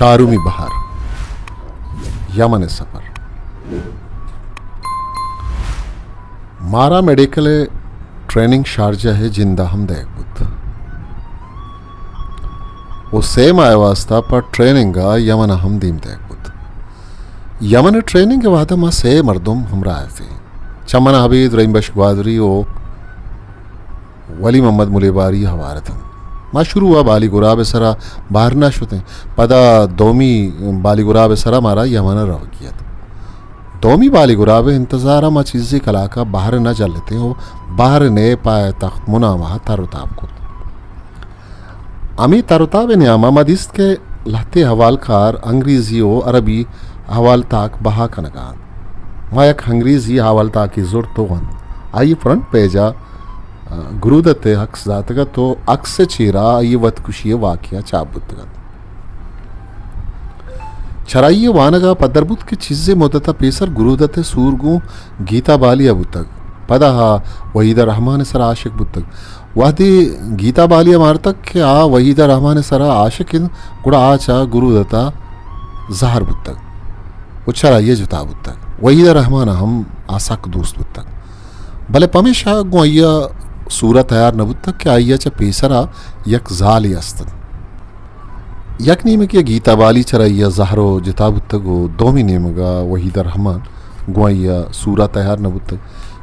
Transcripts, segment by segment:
چارومی بہر، یمن ءِ سفر۔ مارا میڈیکل ءِ ٹریننگ شارجہ ءِ جند ءَ ہم دئیگ بوت و سئے ماہ ءِ واستا پہ ٹریننگ ءَ یمن ءَ ہم دیم دئیگ بوت۔ یمن ءِ ٹریننگ ءِ وہد ءَ ما سئے مردم ہمراہ اتیں۔ چہ من ءَ ابید رحیم بخش گوادری و ولی محمد ملیباری ہوار اتنت۔ ما شروع ءَ بالی گراب ءِ سرا بہر نہ شتیں، پدا دومی بالی گراب ءِ سرا مارا یمن ءَ روگی ات۔ دومی بالی گراب ءِ انتظار ءَ ما چیزے کلاک ءَ بہر نہ جلتیں و بہر ءِ پائتخت منامہ ءَ تر و تاب کت۔ ہمے تر و تاب ءِ نیام ءَ ما دیست کہ لہتے حوالکار انگریزی و عربی حوالتاک بہا کنگ ءَ انت۔ ما یک انگریزی حوالتاکے زرت و ونت۔ آئی ءِ فرنٹ پیج ءَ گرودت ءِ عکس داتگ ات و عکس ءِ چیرا آئی ءِ وتکشی ءِ واقعہ چاپ بوتگ ات۔ چرائی ءِ وانگ ءَ پدر بوت کہ چیزے مدت ءَ پیسر گرودت ءِ سور گوں گیتا بالی ءَ بوتگ، پدا آ وحید ءِ رحمان ءِ سرا عاشق بوتگ۔ وہدے گیتا بالی ءَ مارتگ کہ آ وحید ءِ رحمان ءِ سرا عاشق انت، گڑا آ چہ گرودت ءَ زہر بوتگ و چرائی ءَ جتا بوتگ۔ وحید ءِ رحمان ءَ ہم آ سک دوست بوتگ، بلے پمیشا گوں آئی ءَ سور ءَ تیار نہ بوتگ کہ آئی ءَ چہ پیسرا یک زالے است انت۔ یک نیمگے ءَ گیتا بالی چرائی ءَ زہر و جتا بوتگ و دومی نیمگ ءَ وحید ءِ رحمان گوں آئی ءَ سور ءَ تیار نہ بوتگ۔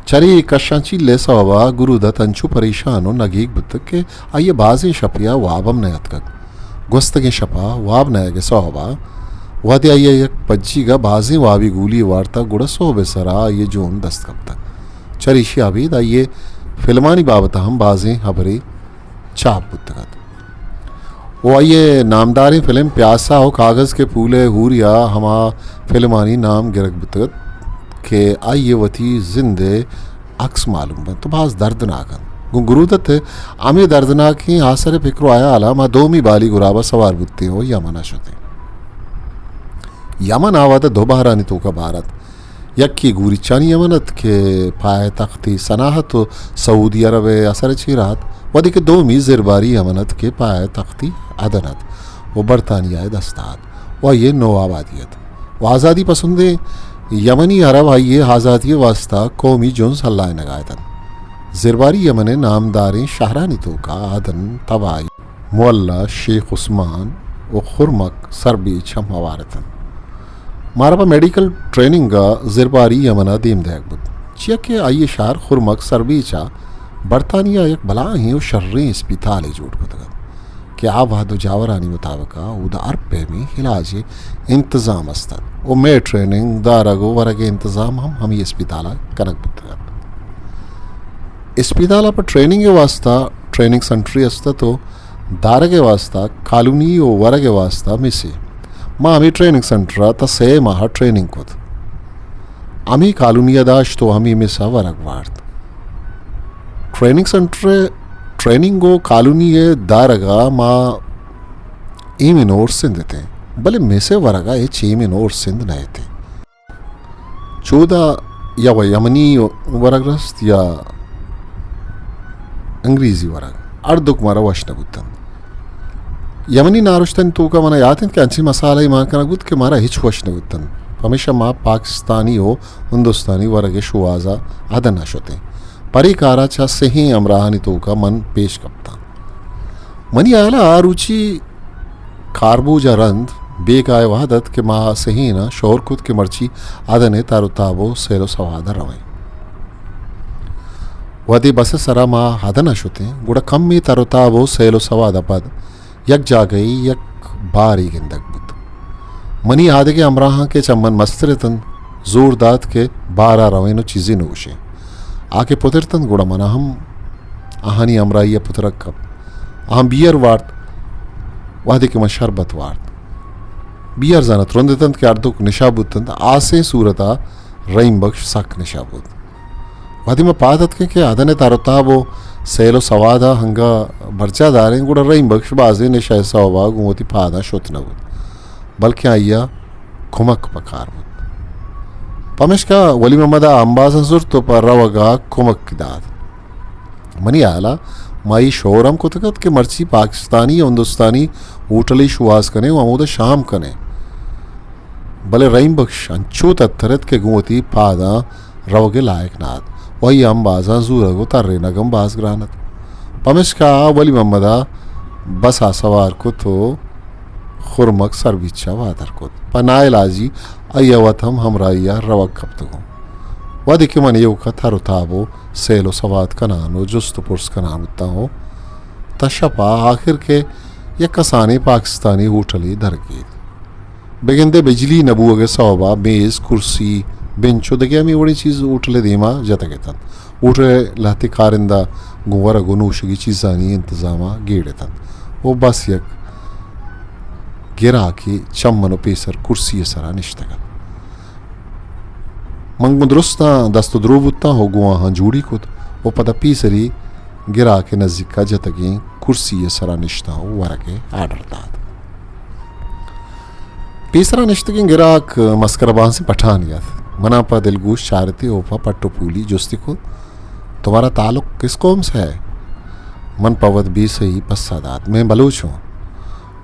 چرے کشانچیل ءِ سوب ءَ گرودت انچو پریشان و نگیگ بوتگ کہ آئی ءَ بازیں شپے ءَ واب ہم نیاتکگ۔ گوستگیں شپ ءَ واب نیگ ءِ سوب ءَ وہدے آئی ءَ یک پجیگ ءَ بازیں وابی گولی وارتگ، گڑا سہب ءِ سرا آئی ءِ جون دست کپتگ۔ چریشی ءَ ابید آئی ءِ فلمانی بابت ءَ ہم بازیں ہبرے چاپ بوتگ ات و آئی ءِ نامداریں فلم پیاسا و کاغذ کے پھولے ہوریا ہما فلمانی نام گرگ بوتگ ات کہ آئی ءِ وتی زند ءِ عکس معلوم بنت و باز دردناک انت۔ گوں گرودت ءِ ہمے دردناکیں آسر ءِ پکر و ہیال ءَ ما دومی بالی گراب ءَ سوار بوتیں و یمن ءَ شتیں۔ یمن آ وہد ءَ دو بہرانی توک ءَ بہر ات۔ یکے گوریچانی یمن ات کہ پائتختی صنعاء ات و سعودی عرب ءِ اثر ءِ چیر ات، وہدے کہ دومی زرباری یمن ات کہ پائتختی عدن ات و برطانیہ ءِ دست ءَ ات و آئی ءِ نوآبادی ات و آزادی پسندیں یمنی عرب آئی ءِ آزادی ءِ واستا قومی جنز ہلائینگ ءَ اتنت۔ زرباری یمن ءِ نامداریں شہرانی توک ءَ عدن، طبائی، معلی، شیخ عثمان و خرمک سربیچ ہم ہوار اتنت۔ مارا پہ میڈیکل ٹریننگ ءَ زرباری یمن ءَ دیم دئیگ بوت، چیا کہ آئی ءِ شہر خرمک سربیچ ءَ برطانیہ ءَ یک بلاہیں و شریں اسپیتالے جوڑ کتگ ات کہ آ وہد و جاورانی مطابق ءَ اودا ہر پیمیں علاج ءِ انتظام است ات و مئے ٹریننگ، دارگ و ورگ ءِ انتظام ہم ہمے اسپیتال ءَ کنگ بوتگ ات۔ اسپیتال ءَ پہ ٹریننگ ءِ واستا ٹریننگ سنٹرے است ات و دارگ ءِ واستا کالونی و ورگ ءِ واستا مسے۔ ما ہمے ٹریننگ سنٹر ءَ تاں سئے ماہ ٹریننگ کت۔ ہمے کالونی ءَ داشت و ہمے مس ءَ ورگ وارت۔ ٹریننگ سنٹر ءِ ٹریننگ و کالونی ءِ دارگ ءَ ما ایمن اور سندھ اتیں، بلے مس ءِ ورگ ءَ ہچ ایمن اور سندھ نہ اتیں۔ چودا یا و یمنی ورگ رست یا انگریزی ورگ، ہر دوک مارا وش نہ بوتنت۔ یمنی نارشتانی توکا منا یات انت کہ انچیں مسالہ مان کنگ بوت کہ مارا ہچ وش نہ بوتنت، پمیشا ما پاکستانی و ہندوستانی ورگ شوہازا عدن ءَ شتیں۔ پرے کارا چہ سہیں ہمراہانی توکا من پیش کپتاں۔ منی ہیالا آ روچی کاربوج ءَ رند بیگاہ ءِ وہد ات کہ ما سہیناں شور کت کہ مرچی ہدن ءِ تر و تاب و سیل و سواد ءَ رویں۔ وہدے بس ءِ سرا ما ہدن ءَ شتیں، گڑا کمے تر و تاب و سیل و سواد ءَ پد یک جاگہے یک بارے گندگ بوت۔ منی آدگہ ہمراہاں کہ چہ من مستر اتنت، زور دات کہ بار ءَ رویں و چیزے نوشیں۔ آ کہ پترتنت، گڑا منا ہم آہانی ہمراہی ءَ پترگ کپت۔ آہاں بیئر وارت، وہدے کہ من شربت وارت۔ بیئر زاناں ترند اتنت کہ ہردوک نشہ بوتنت، آسیں صورت ءَ رحیم بخش سک نشہ بوت۔ وہدے ما پاد اتکیں کہ ہدن ءِ تر و تاب و سیل و سواد ءَ ہنگا برجاہ داریں، گڑا رحیم بخش بازیں نشہ ءِ سوب ءَ گوں وتی پاداں شت نہ بوت، بلکیں آئی ءَ کمک پکار بوت۔ پمیشکا ولی محمد ءَ امبازاں زرت و پہ روگ ءَ کمک دات۔ منی ہیال ءَ ما اے شور ہم کتگ ات کہ مرچی پاکستانی ءُ ہندوستانی ہوٹلے شوہاز کنیں ءُ ہمودا شام کنیں۔ بلے رحیم بخش انچو تتر ات کہ گوں وتی پاداں روگ ءِ لائق نہ ات ءُ آئی ءَ امبازاں زورگ ءُ ترینگ ہم باز گران ات۔ پمیشکا آ ولی محمد ءَ بس ءَ سوار کت ءُ خرمگ سربیچ ءَ واتر کت۔ پہ ناعلاجی آئی ءَ وت ہم ہمراہی ءَ روگ کپتگ اوں۔ وہدے کہ من ایوک ءَ تر ءُ تاب ءُ سیل ءُ سواد کنان ءُ جست ءُ پرس کنان بوتاں اوں، تاں شپ ءَ آخر کہ یک کسانیں پاکستانی ہوٹلے درکیت۔ بگندے بجلی نہ بوگ ءِ سوب ءَ میز، کرسی، بنچ ءُ دگہ ہمے وڑیں چیز ہوٹل ءِ دیما جتگ اتنت۔ ہوٹل ءِ لہتے کارندہ گوں ورگ ءُ نوشگی چیزانی انتظام ءَ گیڑ اتنت ءُ بس یک گراکے چمن ءُ پیسر کرسی ءِ سرا نشتگ ات۔ من گوں درستاں دست ءُ درو بوتاں ءُ گوں آہاں جوڑی کت ءُ پدا پیسری گراک ءِ نزیک ءَ جتگیں کرسی ءِ سرا نشتاں ءُ ورگ ءِ آرڈر دات۔ پیسرا نشتگیں گراک مسکرا بازیں پٹھانے ات۔ منا پہ دلگوش چارتی ءُ پہ پٹ ءُ پولی جستی کت، تمہارا تعلق کس قوم سے ہے؟ من پہ وت بے سہی پسہ دات، میں بلوچ ہوں۔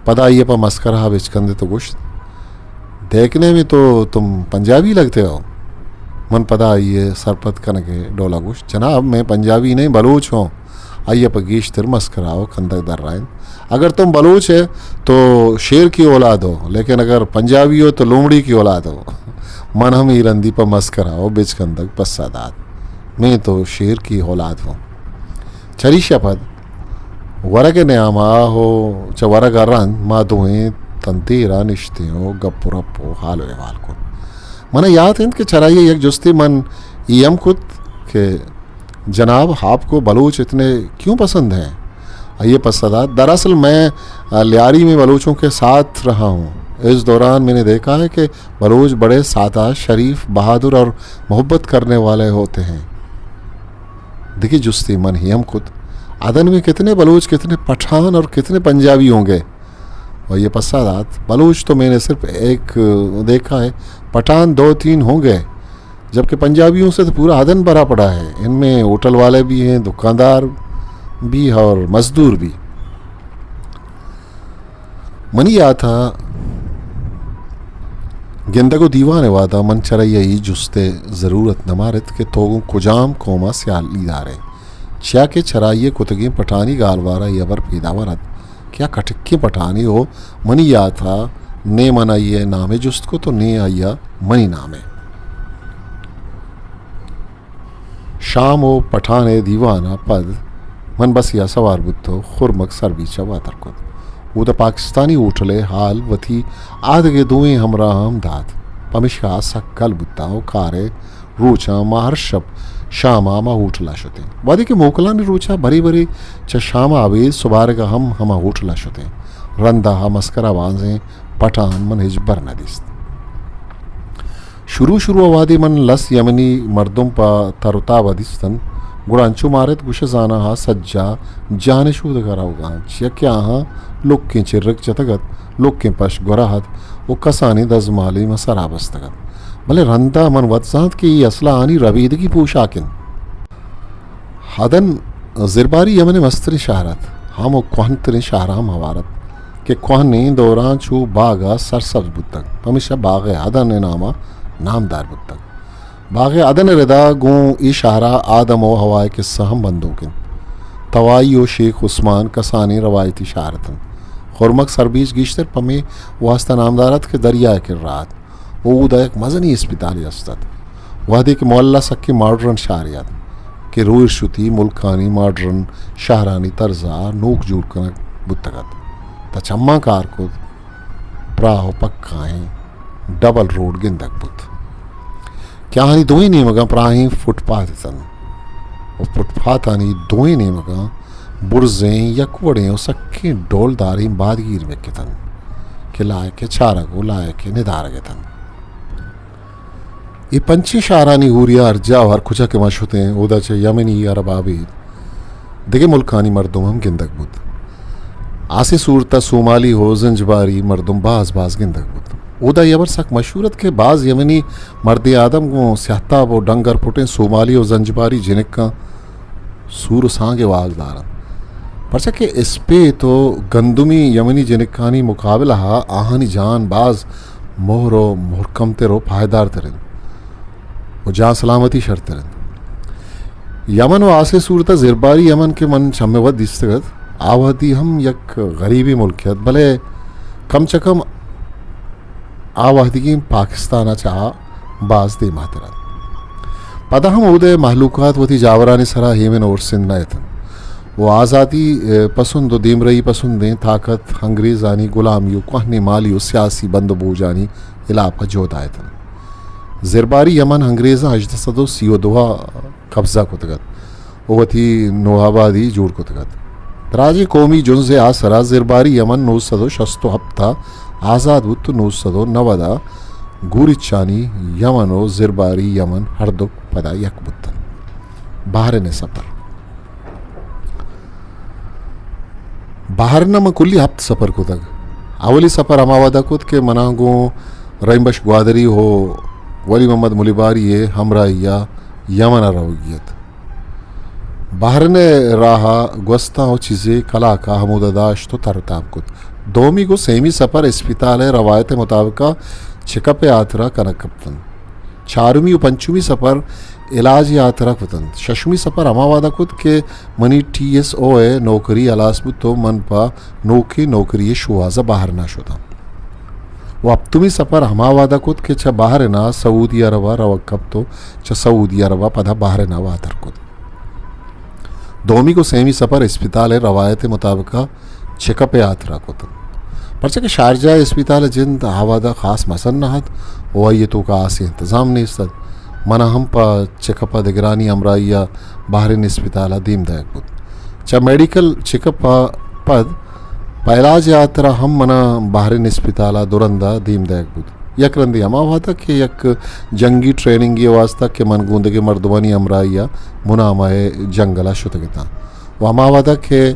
پدا آئی ءَ پہ مسکرا بچکندت ءُ گوشت، دیکھنے میں تو تم پنجابی لگتے ہو۔ من پدا آئی ءِ سرپد کنگ ءِ ڈولا گوشت، جناب، میں پنجابی نہیں، بلوچ ہوں۔ آئی ءَ پہ گیشتر مسکرا ءُ کندگ درائینت، اگر تم بلوچ ہے تو شیر کی اولاد ہو، لیکن اگر پنجابی ہو تو لومڑی کی اولاد ہو۔ من ہم اے رندی پہ مسکرا ءُ بچکندگ پسہ دات، میں تو شیر کی اولاد ہوں۔ چریشی ءَ پد ورگ ءِ نیام ءَ ءُ چہ ورگ ءَ رند ما دوئیں تاں دیر ءَ نشتیں ءُ گپ ءُ رپ ءُ حال ءُ احوال کت۔ من ءَ یات انت کہ چرائی ءَ یک جستے من اے ہم کت کہ جناب، آپ کو بلوچ اتنے کیوں پسند ہیں؟ آئی ءَ پسہ دات، دراصل میں، آ، لیاری میں بلوچوں کے ساتھ رہا ہوں۔ اس دوران میں نے دیکھا ہے کہ بلوچ بڑے سادہ، شریف، بہادر اور محبت کرنے والے ہوتے ہیں۔ دگہ جستے من اے ہم کت، عدن میں کتنے بلوچ، کتنے پٹھان اور کتنے پنجابی ہوں گے؟ آئی ءَ پسہ دات، بلوچ تو میں نے صرف ایک دیکھا ہے، پٹھان دو تین ہوں گے، جبکہ پنجابیوں سے تو پورا عدن بھرا پڑا ہے۔ ان میں ہوٹل والے بھی ہیں، دکاندار بھی اور مزدور بھی۔ منی یات ءَ گندگ ءُ دیوان ءِ وہد ءَ من چرائی ءَ اے جست ءِ ضرورت نہ مارت کہ تو گوں کجام قوم ءَ سیالی دار ئے، چیا کہ چرائی ءِ کتگیں پٹھانی گالوار ءَ اے ہبر پیداور ات کہ آ کٹکیں پٹھانے ءُ منی یات ءَ نی من آئی ءِ نام ءَ جست کت ءُ نی آئی ءَ منی نام ءَ۔ شام ءُ پٹھان ءِ دیوان ءَ پد من بسے ءَ سوار بوت ءُ خرمگ سربیچ ءَ واتر کت۔ اودا پاکستانی ہوٹل ءِ حال وتی آدگہ دوئیں ہمراہاں ہم دات، پمیشکا آ سک گل بوتاں ءُ کار ءِ روچاں ما ہر شپ شام ءَ ہما ہوٹل ءَ شتیں۔ وہدے کہ موکلانی روچ ءَ برے برے چہ شام ءَ ابید سبارگ ءَ ہم ہما ہوٹل ءَ شتیں۔ رند ءَ مسکرا بازیں پٹھان من ہچبر نہ دیست۔ شروع شروع ءَ وہدے من لس یمنی مردم پہ تر ءُ تاب ءَ دیست انت، گڑا انچو مارت گوش زاناں ہا سجا جان ءِ شودگ ءَ روگ ءَ انت، چیا کہ آہاں لکیں چرک جتگ ات، لکیں پش گورا ات ءُ کسانیں دزمالے ماں سرا بستگ ات۔ بلے رند ءَ من وت زانت کہ اے اصل ءَ آہانی ربیدگی پوشاک انت۔ عدن زرباری یمن ءِ مستریں شہر ات، ہم ءُ کوہن تریں شہراں ہم ہوار ات کہ کوہنیں دوراں چو باغ ءَ سرسبز بوتگ، پمیشا باغ عدن ءِ نام ءَ نامدار بوتگ۔ باغ عدن ءِ ردا گوں اے شہر ءَ آدم ءُ حوا ءِ قصہ ہم بندوک انت۔ توائی ءُ شیخ عثمان کسانیں روایتی شہر اتنت۔ خرمگ سربیچ گیشتر پمے واسطہ نامدار ات کہ دریا ءِ کرا ات۔ ءُ اودا یک مزنیں اسپتالے است ات۔ وہدے کہ محلہ سکیں ماڈرن شہرے ات کہ روئر شتی ملکانی ماڈرن شہرانی طرز ءَ نوک جوڑ کنگ بوتگ ات، تاں چماں کار کت، پراہ ءُ پکائیں ڈبل روڈ گندگ بوت کہ آہانی دوئیں نیمگاں پراہیں فٹ پاتھ اتنت ءُ فٹ پاتھانی دوئیں نیمگاں برزیں، یک وڑیں ءُ سکیں ڈولداریں بادگیر مک اتنت کہ لائق چارگ ءُ لائق ندارگ اتنت۔ اے پنچیں شہرانی ہوریا ہر جاہ ءُ ہر کجا کہ ما شتیں، اودا چہ یمنی، عرب، آبید، دگہ ملکانی مردم ہم گندگ بوت۔ آسے صورت ءَ سومالی ءُ زنجباری مردم باز باز گندگ بوت۔ اودا اے ہبر سک مشہور ات کہ باز یمنی مردیں آدم گوں سیاہتاب ءُ ڈنگر پٹیں سومالی ءُ زنجباری جنکاں سور ءُ سانگ ءِ واہگ دار انت۔ پرچا کہ اسپیت و گندمی یمنی جنکانی مقابلہ ءَ آہانی جان باز مہر و مہرکمتر و پائیدارتر انت و جان سلامتی شرتر انت۔ یمن و آسے صورت ءَ زرباری یمن کہ من چمے وت دیستگ ات، آ وہدی ہم یک غریبی ملکے ات، بلے کم چہ کم آ وہدیگیں پاکستان ءَ چہ آ باز دیماتر ات۔ پدا ہم اودے مہلوکات وتی جاورانی سرا ہیمن و ارسند نہ اتنت و آزاتی، اے، پسند و دیمرئی پسندیں طاقت انگریزانی غلامی و کوہنیں مالی و سیاسی بند و بوجانی ہلاپ ءَ جہد ءَ اتنت۔ زرباری یمن انگریزاں ہژدہ سد و سی و دو ءَ قبضہ کتگ ات و وتی نوآبادی جوڑ کتگ ات۔ دراجیں قومی جنز ءِ آسرا زرباری یمن نو سد و شست و ہپت ءَ آزاد بوت و نو سد و نود ءَ گوریچانی یمن و زرباری یمن ہردک پدا یک بوتنت۔ بحرین ءِ سپر۔ بحرین ءَ من کلی ہپت سپر کتگ۔ اولی سپر ہما وہد ءَ کت کہ منا گوں رحیم بخش گوادری و ولی محمد ملیباری ءِ ہمراہی ءَ یمن ءَ روگی ات۔ بحرین ءِ راہ ءَ گوستاں و چیزے کلاک ءَ ہمودا داشت و تر و تاب کت۔ دومی گوں سیمی سپر اسپیتال ءِ روایت ءِ مطابق ءَ چیک اپ ءِ ہاترا کنگ کپتنت۔ چارمی و پنچمی سپر علاج ءِ ہاترا کتنت۔ ششمی سپر ہما وہد ءَ کت کہ منی ٹی ایس او ءِ نوکری ہلاس بوت و من پہ نوکیں نوکری ءِ شوہاز ءَ بحرین ءَ شتاں۔ و ہپتمی سپر ہما وہد ءَ کت کہ چہ بحرین ءَ سعودی عرب ءَ روگ کپت و چہ سعودی عرب ءَ پدا بحرین ءَ واتر کت۔ دومی گوں سیمی سپر اسپیتال ءِ روایت ءِ مطابق ءَ چیک اپ ءِ ہاترا کت انت۔ پرچا کہ شارجہ ءِ اسپیتال ءِ جند آ وہد ءَ خاص مسن نہ ات و آئی ءِ توکا آسے انتظام نیست ات۔ من ءَ ہم پہ چیک اپ ءَ دگرانی ہمراہی ءَ بحرین اسپیتال ءَ دیم دئیگ بوت۔ چہ میڈیکل چیک اپ ءَ پد پہ علاج ءِ ہاترا ہم من ءَ بحرین اسپیتال ءَ دو رند ءَ دیم دئیگ بوت۔ یک رندے ہما وہد ءَ کہ یک جنگی ٹریننگے ءِ واستہ کہ من گوں دگہ مردمانی ہمراہی ءَ منامہ ءِ جنگل ءَ شتگ اتاں۔ و ہما وہد ءَ کہ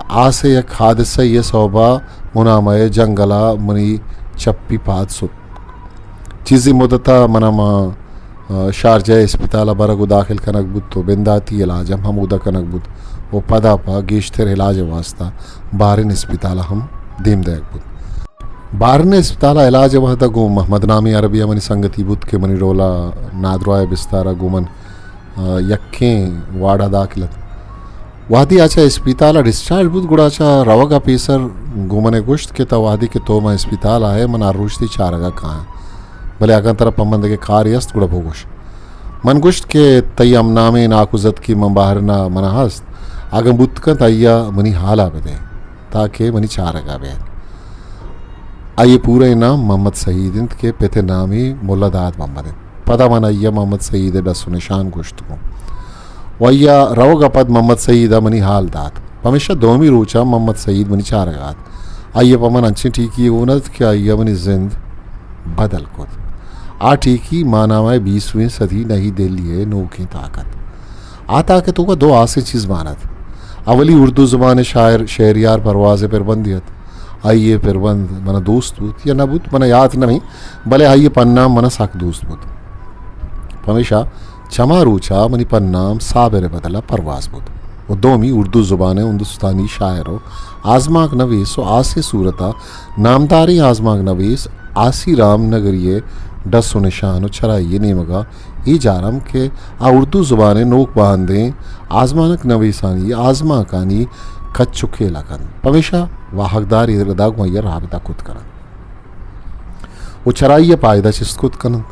آس ءِ یک حادثہ یے ءِ سوب ءَ منامہ ءِ جنگل ءَ منی چپی پاد ست۔ چیزے مدت ءَ من ءَ ہما، آ، شارجہ ءِ اسپتال ءَ برگ و داخل کنگ بوت و بنداتی علاج ہم ہمودا کنگ بوت و پدا پہ گیشتر علاج ءِ واستہ بحرین اسپتال ءَ ہم دیم دئیگ بوت۔ بحرین اسپتال ءَ علاج ءِ وہد ءَ گوں محمد نامیں عربے ءَ منی سنگتی بوت کہ منی ڈول ءَ نادراہ ءِ بستار ءَ گوں من، آ، یکیں وارڈ ءَ داخل ات۔ وہدے آ چہ اسپیتال ءَ ڈسچارج بوت، گڑا چہ روگ ءَ پیسر گوں من ءَ گوشت کہ تو وہدے کہ تو ماں اسپیتال ءَ ئے، من ہر روچ تئی چارگ ءَ کایاں، بلے اگاں ترا پہ من دگہ کارے است گڑا بگوش۔ من گوشت کہ تئی ہم نامیں ناکوزتکے ماں بحرین ءَ من ءَ ہست، اگاں بوت کنت آئی ءَ منی ہال ءَ بدئے تاکہ منی چارگ ءَ بئیت۔ آئی ءِ پورئیں نام محمد سعید انت کہ پت ءِ نامے ملا داد محمد انت۔ پدا من آئی ءَ محمد سعید ءِ ڈس و نشان گوشت گوں۔ و آئی ءَ روگ ءَ پد محمد سعید ءَ منی ہال دات۔ پمیشا دومی روچ ءَ محمد سعید منی چارگ ءَ ات۔ آئی ءَ پہ من انچیں ٹیکی یے گون ات کہ آئی ءَ منی زند بدل کت۔ آ ٹیکی ماہنامہ ءِ بیسویں صدی نئی دہلی ءِ نوکیں تاک ات۔ آ تاک ءِ توکا دو ہاسیں چیز مان ات۔ اولی اردو زبان ءِ شاعر شہریار پرواز ءِ پربندے ات۔ آئی ءِ پربند من ءَ دوست بوت یا نہ بوت، من ءَ یات نہ انت، بلے آئی ءِ پنام من ءَ سک دوست بوت۔ پمیشا چما روچ ءَ منی پنام صابر ءِ بدل ءَ پرواز بوت۔ و دومی اردو زبان ءِ ہندوستانی شاعر و آزمانک نویس و ہاسیں صورت ءَ نامداریں آزمانک نویس آسی رام نگری ءِ ڈس و نشان و چرائی ءِ نیمگ ءَ اے جارم کہ آ اردو زبان ءِ نوک بہندیں آزمانک نویسانی آزمانکانی کچ و کیل ءَ کنت، پمیشا واہگدارے ردا گوں آئی ءَ رابطہ کت کننت و چرائی ءَ پائدہ چست کت کننت۔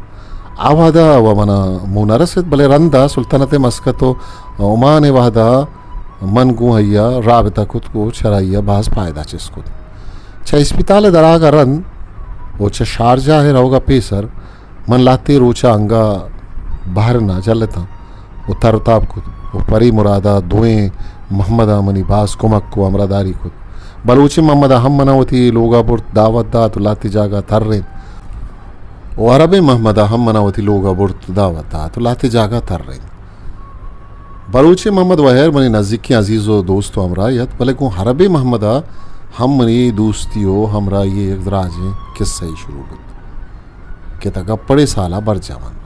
آ وہد ءَ و من ءَ موہ نہ رست، بلے رند ءَ سلطنت مسقط و عمان ءِ وہد ءَ من گوں آئی ءَ رابطہ کت و چرائی ءَ باز پائدہ چست کت۔ چہ اسپتال ءَ درآگ ءَ رند و چہ شارجہ ءَ روگ ءَ پیسر من لہتے روچ ءَ انگہ بحرین ءَ جلتاں و تر و تاب کت و پرے مراد ءَ دوئیں محمد ءَ منی باز کمک و ہمراہداری کت۔ بلوچیں محمد ءَ ہم من ءَ وتی لوگ ءَ برت، دعوت دات و لہتے جاگہ ءَ ترینت و عربیں محمد ءَ ہم من ءَ وتی لوگ ءَ برت، دعوت دات و لہتے جاگہ ءَ ترینت۔ بلوچیں محمد وہیر منی نزیکیں عزیز و دوست و ہمراہے ات، بلے گوں عربیں محمد ءَ ہم منی دوستی و ہمراہی ءِ یک دراجیں کسہ یے شروع بوت کہ تاں گپڑے سال ءَ برجاہ انت۔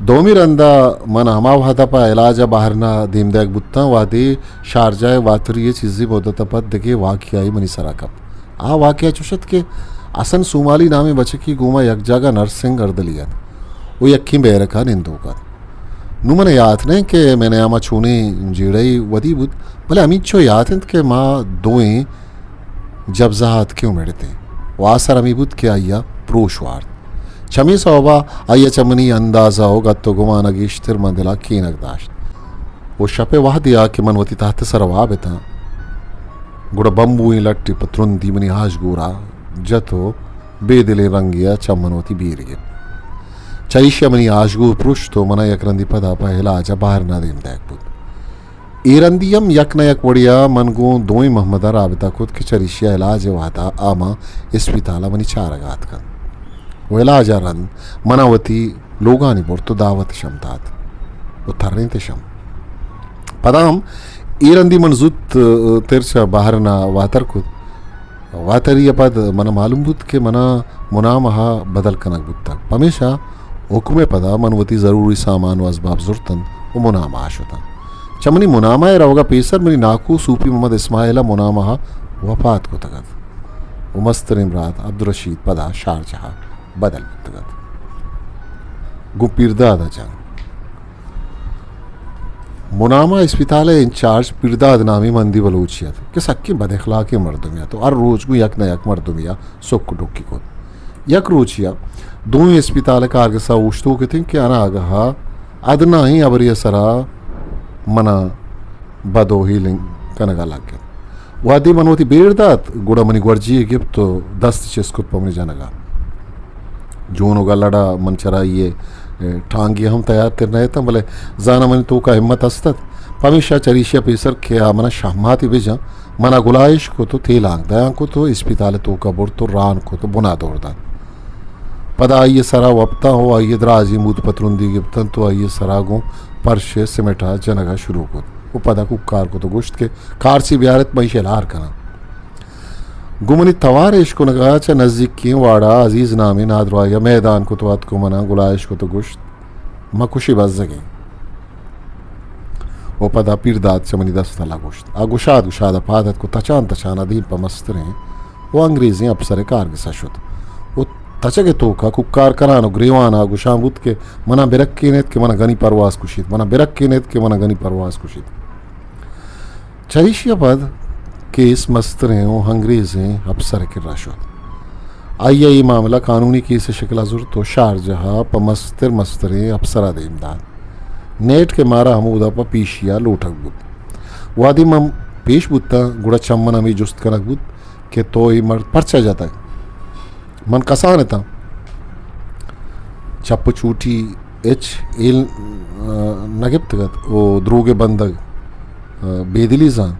دومی رندا من ہما وہدا پہ علاج ء بہرنا دیم دیگ بوتاں، وہدے شارجہ ء واتری ء چیزی مدت ء پد دگہ واقعہ منی سرا کپت۔ آ واقعہ چوش ات کہ حسن سومالی نامیں بچکی گوما یک جاگہ نرسنگ اردلی ات و یکیں بیرکا نندوک ات۔ نوں من یات نہ کہ مئے نیاما چونیں جیڑہے ودی بوت، بلے ہمینچو یات انت کہ ما دوئیں جبزہ اتکیں و مڑتیں و آسر ہمے بوت کہ آئیا پروش وارت۔ چمے سوبا آئیا چہ منی اندازہ و گت و گمانا گیشتر من دلا کینگ داشت و شپ ء وہدے آ کہ من وتی تہت ء سرا واب اتاں، گڑا بمبوئیں لٹے پہ ترندی منی آژگورا جت و بے دلیں رنگے ء چہ من وتی بیر گپت۔ چہ ایشی ء منی آژگور پرشت و منا یک رندی پدا پہ علاج ء بہرنا دیم دئیگ بوت۔ اے رندی ہم یک نہ یک وڑیا من گوں دوئیں محمداں رابطہ کت کہ چریشیا علاج ء وہدا آ ماں اسپتال ء منی چارگا اتکنت و علاج ء رند منا وتی لوگانی برت و دعوت شم دات و ترینت شم۔ پدا ہم اے رندی من زوت، ء، تر چہ بہرنا واتر کت۔ واتری ء پد منا معلوم بوت کہ منا منامہ ء بدل کنگ بوتگ۔ پمیشا حکم ء پدا من وتی ضروری سامان و ازباب زرتنت و منامہ ء شتاں۔ چہ منی منامہ ء روگ ء پیسر منی ناکو صوفی محمد اسماعیل ء منامہ ء وپات کتگ ات و مستریں برات عبدالرشید پدا شارجہ ء بدل بوتگ ات۔ گوں پیرداد ء جنگ۔ منامہ اسپتال ء انچارج پیرداد نامی مندی بلوچے ات کہ سکیں بد اخلاقیں مردمے ات و ہر روچ گوں یک نہ یک مردمے ء سک و ڈکی کت۔ یک روچے ء دوئیں اسپتال ء کارگس ء اوشتوک اتیں کہ اناگہ ء ادناہیں ہبرے ء سرا منا بد و ہیلنگ کنگ ء لگ ات۔ وہدے من وتی بیر دات، گڑا منی گورجی ء گپت و دست چست کت پہ منی جنگ ء۔ جون و گلڑ ء من چرائی ء، اے، ٹانگے ہم تیار تر نہ اتاں، بلے زاناں منی توکا ہمت است ات۔ پمیشا چریشی ء پیسر کہ آ منا شہماتے بجاں، منا گلائش کت و تیلانک دیان کت و اسپتال ء توکا برت و ران کت و بنا دور دات۔ پدا آئی ء سرا وپتاں و آئی ء درازیں مود پہ ترندی گپتنت و آئی ء سرا گوں پرش ء سمٹ ء جنگ ء شروع کت و پدا کوکار کت و گوشت کہ کارچے بیارت، من ایشی ء ہلار کناں۔ گوں منی توار ء اشکنگ ء چہ نزیکیں واڑ ء عزیز نامیں نادراہی ء میدان کت و اتک و منا گلائش کت و گوشت، مکشے بزگیں۔ و پدا پیرداد چہ منی دست ء لگوشت۔ آ گشاد گشاد ء پاد اتک و تچان تچان ء دیم پہ مستریں و انگریزیں اپسر ء کارگس ء شت و تچگ ء توک ء کوکار کنان و گریوان ء گشان بوت کہ منا برکینیت کہ منا گنی پرواز کشیت، منا برکینیت کہ منا گنی پرواز کشیت۔ چریشی ء پد کیس مستریں و انگریزیں اپسر ء کرا شت۔ آئی ء اے معاملہ قانونی کیس ء شکل ء زرت و شارجہ ء پہ مستر مستریں اپسر ء دیم دات۔ نیٹ کہ مارا ہمودا پہ پیشی ء لوٹگ بوت۔ وہدے من پیش بوتاں، گڑا چہ من ہمے جست کنگ بوت کہ تو اے مرد پرچا جتگ؟ من کسان اتاں۔ چپ و چوٹی ہچ ہیل، آ، نہ گپتگ ات و دروگ ء بندگ، آ، بے دلی زان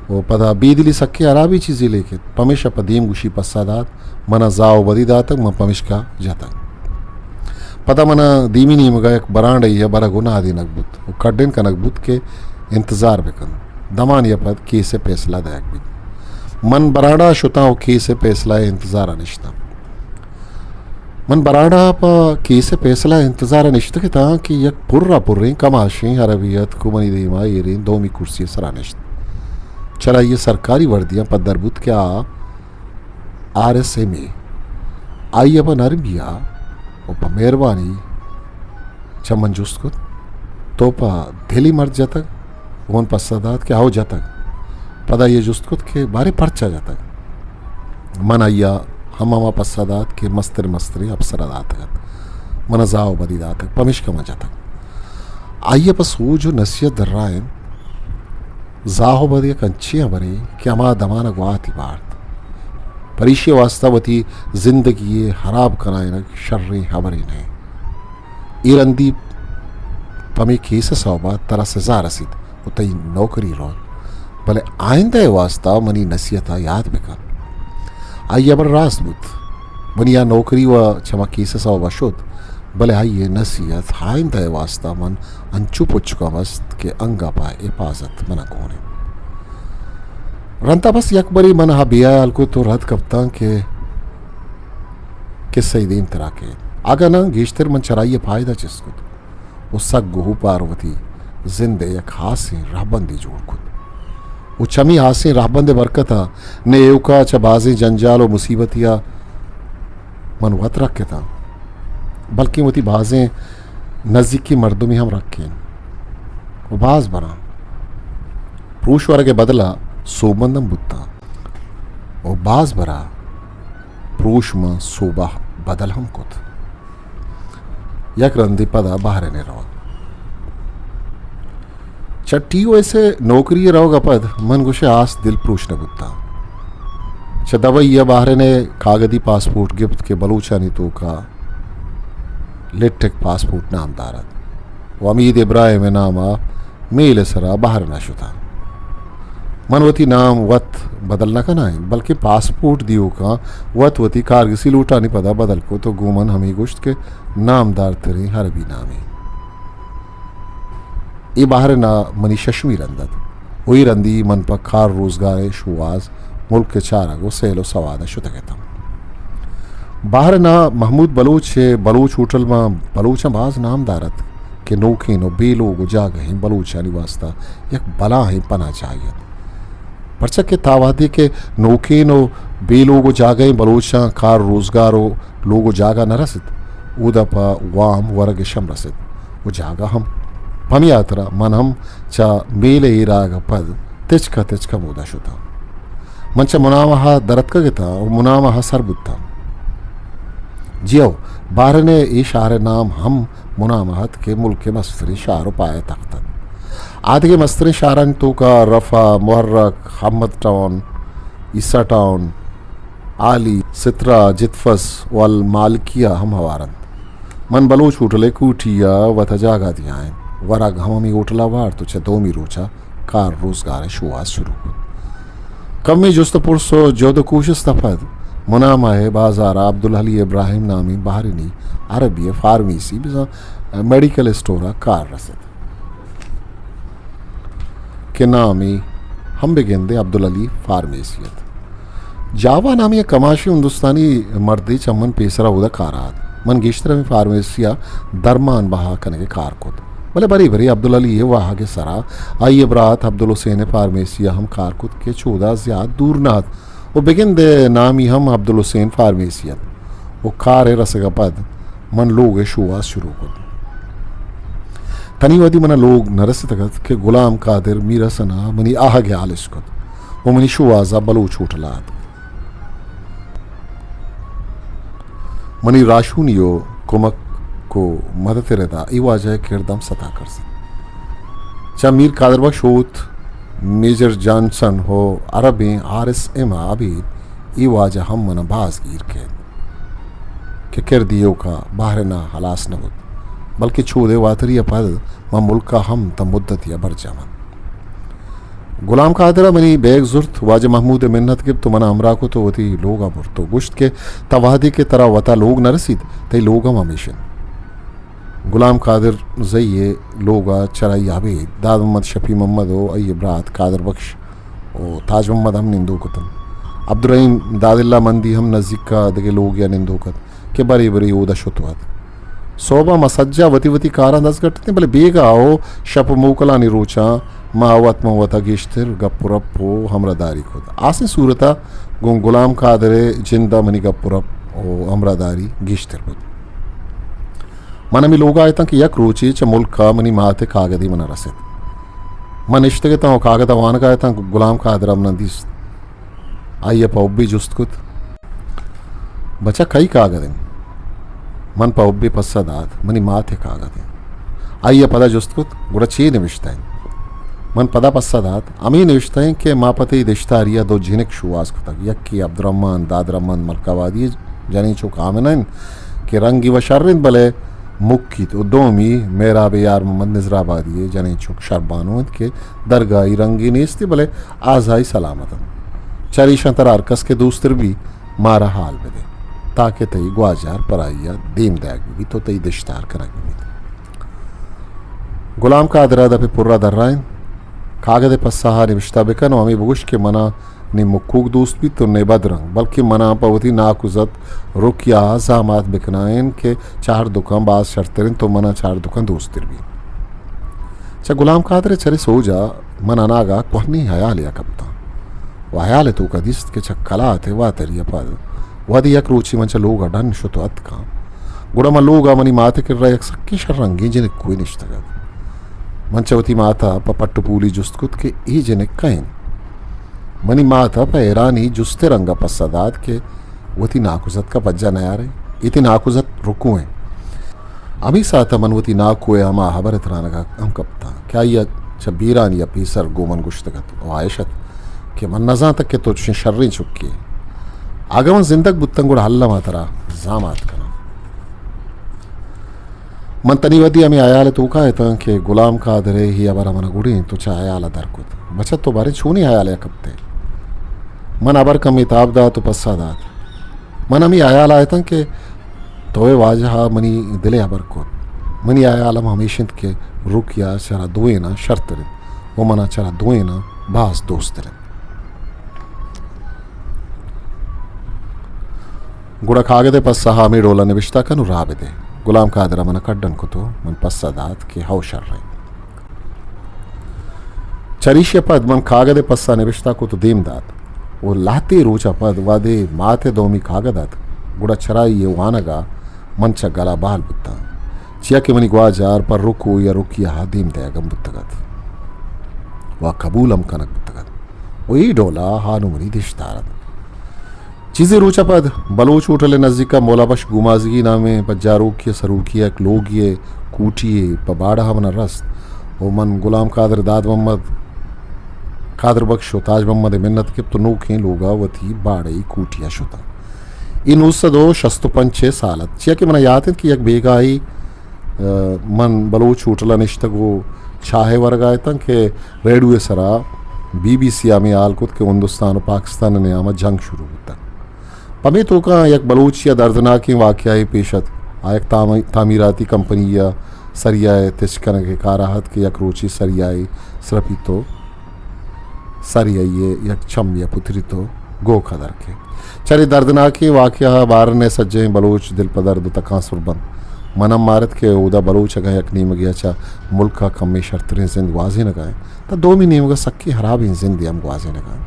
و پدا بے دلی سکیں ہرابیں چیزے لیکت۔ پمیشا پہ دیم گوشی پسہ دات، منا زاہ و بدی داتگ، من پمشکا جتگ۔ پدا منا دیمی نیمگا یک برانڈہ ء برگ و نادینگ بوت و کڈن کنگ بوت کہ انتظار بکن، دمانے ء پد کیس ء پیسلہ دئیگ بیت۔ من برانڈہ ء شتاں و کیس ء پیسلہ ء انتظار ء نشتاں۔ من برانڈہ ء پہ کیس ء پیسلہ ء انتظار ء نشتگ اتاں کہ یک پر ء پریں کماشیں عربے اتک و منی دیما ایریں دومی کرسی ء سرا نشت۔ چرائی ء سرکاری وردیاں پدر بوت کہ آ آر ایس ایم اے۔ آئی ء پہ نرمی ء و پہ مہربانی چہ من جست کت، تو پہ دلی مرد جتگ؟ و من پسہ دات کہ ہئو جتگ۔ پدا آئی ء جست کت کہ باریں پرچا جتگ؟ من آئی ء ہم ہما پسہ دات کہ مستر مستریں اپسر ء داتگ ات، من ء زاہ و بدی داتگ، پمیشکا من جتگ۔ آئی ء پہ سوج و نصیحت درائینت، زاہ و بد یک انچیں ہبرے کہ ہما دمان ء گواتی بارت۔ پریشی ء واستہ وتی زندگی ء ہراب کنائینگ شریں ہبرے نہ انت۔ اے رندی پمے کیس ء سوب ء ترا سزا رسیت و تئی نوکری روت، بلے آئندہ ء واستہ منی نصیحت ء یات بکن۔ آئی ء ہبر راست بوت۔ منی آ نوکری و چہ ما کیس ء سوب ء شت، بلے آئی ء نصیحت آئندہ ء واستہ من انچو پچ کم است کہ انگہ پہ حفاظت من ء گون انت۔ رند ء بس یک برے من آ بے ہیال کت و رد کپتاں کہ کسہ ء دیم ترا کیت۔ اگاں ناں گیشتر من چرائی ء پائدہ چست کت۔ و سگ و ہوپار وتی زند ء یک ہاسیں رہبندے جوڑ کت۔ و چمی ہاسیں رہبند ء برکت ء نہ ایوکا چہ بازیں جنجال و مصیبتیا من وت رکتاں، بلکیں وتی بازیں نزیکیں مردمے ہم رکین و باز براں پروش ورگ ء بدلا سوبمند ہم بوتاں و باز برا پروش من سوبہ بدل ہم کت۔ یک رندے پدا بحرین ء روگ۔ چہ ٹی او ایس ء نوکری ء روگ ء پد من گوشے آس دل پروش نہ بوتاں۔ چہ دبئی ء بحرین ء کاگدی پاسپورٹ گپت کہ بلوچانی توکا لٹک پاسپورٹ نام دارت و حمید ابراہیم ء نام ء میل ء سرا بحرین ء شتاں۔ من وتی نام وت بدل نہ کنائیں، بلکہ پاسپورٹ دیوکاں وت وتی کارگسی لوٹانی پدا بدل کت و گوں من ہمے گوشت کہ نامدارتریں عربی نامے۔ اے بحرین ء منی ششمی رند ات و اے رندی من پہ کار روزگار ء شوہاز ملک ء چارگ و سیل و سواد ء شتگ اتاں۔ بحرین ء محمود بلوچ ء بلوچ ہوٹل ماں بلوچاں باز نامدار ات کہ نوکین و بے لوگ و جاگہیں بلوچانی واسطہ یک بلاہیں پناہ جاہے ات۔ پرچا کہ تا وہدے کہ نوکین و بے لوگ و جاگہیں بلوچاں کار روزگار و لوگ و جاگہ نہ رست، اودا پہ وام ورگش ہم رست و جاگہ ہم۔ پمی ہاترا من ہم چہ میل ء ایراگ ء پد تچک ء تچک ء مودا شتاں۔ من چہ منامہ ء در اتکگ اتاں و منامہ ء سر بوتاں۔ جی ہو، بحرین ء اے شہر ء نام ہم منامہ ات کہ ملک ء مستریں شہر و پایہ تخت ات۔ آدگہ مستریں شہرانی توکا رفح، محرک، حمد ٹاؤن، عیسیٰ ٹاؤن، آلی، سترہ، جتفس و المالکیہ ہم ہوار انت۔ من بلوچ ہوٹل ء کوٹی ء وت ء جاگہ دیائیں۔ ورگ ہم ہمے ہوٹل ء وارت و چہ دومی روچ ء کار روزگار ء شوہاز شروع کت۔ کمے جست ء پرس و جہد و کوشست ء پد منامہ ء بازار ء عبدالعلی ابراہیم نامیں بحرینی عربی ء فارمیسی بزاں میڈیکل اسٹور ء کار رست کہ نامی ہم بہ گندے عبدالعلی فارمیسی ات۔ جاوا نامی یک کماشیں ہندوستانی مردے چہ من پیسرا اودا کارا ات۔ من گیشتر ہمے فارمیسی ء درمان بہا کنگ ء کار کت۔ بلے برے برے عبدالعلی ء واہگ ء سرا آئی ء برات عبدالحسین ء فارمیسی ء ہم کار کت کہ چودا زیات دور نہ ات و بگندے نامی ہم عبدالحسین فارمیسی ات و کار ء رسگ ء پد من لوگ ء شوہاز شروع کت۔ تنی وہدی منا لوگ نہ رستگ ات کہ غلام قادر میر حسن ء منی آہگ ء ہال اشکت و منی شوہاز ء بلوچ ہوٹل ء اتک۔ منی راہشونی و کمک و مدت ء ردا اے واجہ ء کرد ہم ستا کرزت۔ چہ میر قادر بخش ہوت، میجر جانسن و عربیں آر ایس ایم ء ابید اے واجہ ہم منا باز گیر کیت کہ کرد ایوکا بحرین ء ہلاس نہ بوت، بلکہ چودہ واتری ء پد ما ملک ء ہم تاں مدتے ء برجاہ انت۔ غلام قادر ء منی بیگ زرت، واجہ محمود ء منت گپت و منا ہمراہ کت و وتی لوگ ء برت و گوشت کہ تا وہدے کہ ترا وتا لوگ نہ رسیت، تئی لوگ ہم ہمیش انت۔ غلام قادر زئی ء لوگ ء چرائی ء ابید داد محمد، شفیع محمد و آئی ء برات قادر بخش و تاج محمد ہم نندوک اتنت۔ عبدالرحیم داد اللہ مندی ہم نزیک ء دگہ لوگے ء نندوک ات کہ برے برے اودا شت و اتک۔ سہب ء ما سجہ وتی وتی کاراں دزگٹ اتیں، بلے بیگاہ و شپ و موکلانی روچاں ما وت ماں وتا گیشتر گپ و رپ و ہمراہداری کت۔ آسیں صورت ء گوں غلام قادر ء جند ء منی گپ و رپ و ہمراہداری گیشتر بوت۔ من ہمے لوگ ء اتاں کہ یک روچے چہ ملک ء منی مات ء کاگدے منا رست۔ من نشتگ اتاں و کاگد ء وانگ ء اتاں، غلام قادر ء منا دیست۔ آئی ء پہ حبے جست کت، بچا کئی کاگد انت؟ من پہ حبے پسہ دات، منی مات ء کاگد انت۔ آئی ء پدا جست کت، گڑا چے نبشتہ انت؟ من پدا پسہ دات، ہمے نبشتہ انت کہ ما پہ تئی دشتاری ء دو جنک شوہاز کتگ، یکے عبدالرحمن داد رحمند ملک آبادی ء جنین چک آمنہ انت کہ رنگی و شر انت، بلے مکیت، و دومی مہراب یار محمد نظر آبادی ء جنین چک شربانو انت کہ درگاہی رنگی نیست، بلے آزائی سلامت انت۔ چریشاں ترا ہر کس کہ دوستر بی، مارا حال بدے، تاکہ تئی گواجار پرائی ء دیم دئیگ بہ بیت و تئی دشتار کنگ بہ بیت۔ غلام قادر ء دپ ء پرا درائینت، کاگد ء پسہ ء نبشتہ بکن و ہمے بگوش کہ منا نی مکوک دوست بیت و نی بدرنگ، بلکہ منا پہ وتی ناکوزت رکیا زامات بکنائین کہ چہر دکان باز شرتر انت و منا چہر دکان دوستر بیت۔ چہ غلام قادر چرے سوجا من اناگا کوہنی حیالے کپتاں و حیال توکا دیست کہ چہ کلات واتری پد وہدے یک روچی من چہ لوگا ڈن شت و اتکاں، گڑا من لوگا منی مات کرا یک سکیں شررنگیں جنکوے نشتگ ات۔ من چہ وتی ماتا پہ پٹ و پولی جست کت کہ اے جنک کئے انت؟ منی مات ء پہ حیرانی جست ء رنگ ء پسہ دات کہ وتی ناکوزتک ء پجا نیارئے، اے تئی ناکوزت رکو انت۔ ہمے ساعت ء من وتی ناکو ء ہما ہبر ء ترانگ ء ہم کپتاں کہ آئی ء چہ بیرانی ء پیسر گوں من گوشتگ ات و آئش ات کہ من نزانتگ کہ تو چشیں شریں چکے ئے۔ اگاں من زندگ بوتاں گڑا الم ء ترا زامات کناں۔ من تنی وھدی ہمے ہیال ء توکا اتاں کہ گلام قادر ء اے ہبر ء من ء گڑینت و چہ ہیال ء در کت۔ بچت تو باریں چونیں ہیالے ء کپت ئے؟ من ہبر کمے تاب دات و پسہ دات، من ہمے ہیال ء اتاں کہ تو ء واجہ ء منی دل ء ہبر کت۔ منی ہیال ہم ہمیش انت کہ رکیا چرا دوئیناں شرتر انت و منا چرا دوئیناں باز دوستر انت۔ گڑا کاگد ء پسہ ہمے ڈول ء نبشتہ کن و راہ بدے۔ گلام قادر ء من ء کڈن کت و من پسہ دات کہ ہو شر انت۔ چریشی ء پد من کاگد ء پسہ نبشتہ کت و دیم دات و لہتے روچ ء پد وہدے مات ء دومی کاگد ات، گڑا چرائی ء وانگ ء من چہ گل ء بال بوتاں، چیا کہ منی گواجار پہ رکو یا رکیا ء دیم دئیگ ہم بوتگ ات و قبول ہم کنگ بوتگ ات۔ و اے ڈول ء ہانو منی دشتار ات۔ چیزے روچ ء پد بلوچ ہوٹل ء نزیک ء مولا بخش گومازگی نامیں پجاروکے ء سروکی ء یک لوگے ء کوٹی یے پہ باڑہ ء من ء رست و من گلام قادر، داد محمد، قادر بخش و تاج محمد ء منت گپت و نوکیں لوگ ء وتی باڑہ ئی کوٹی ء شتاں۔ اے نو سد و شست و پنچ ء سال ات، چیا کہ من ء یات انت کہ یک بیگاہے ء من بلوچ ہوٹل ء نشتگ و چاہ ء ورگ ء اتاں کہ ریڈیو ء سرا بی بی سی ء ہمے ہال کت کہ ہندوستان و پاکستان ء نیام ء جنگ شروع بوتگ۔ پمے توکا یک بلوچے ء دردناکیں واقعہ یے پیش ات۔ آ یک تام-، تعمیراتی کمپنی ء سریا ء تچک کنگ ء کار ء ات کہ یک روچے سریا ء سرپیت و سریا ء یک چمے ء پتریت و گوک ء در کیت۔ چرے دردناکیں واقعہ ء بارن ء سجہیں بلوچ دل پہ درد و تکانسر بنت۔ من ہم مارت کہ اودا بلوچ اگاں یک نیمگے ء چہ ملک ء کمے شرتریں زند گوازینگ ء انت، تہ دومی نیمگ ء سکیں ہرابیں زندے ہم گوازینگ ء انت۔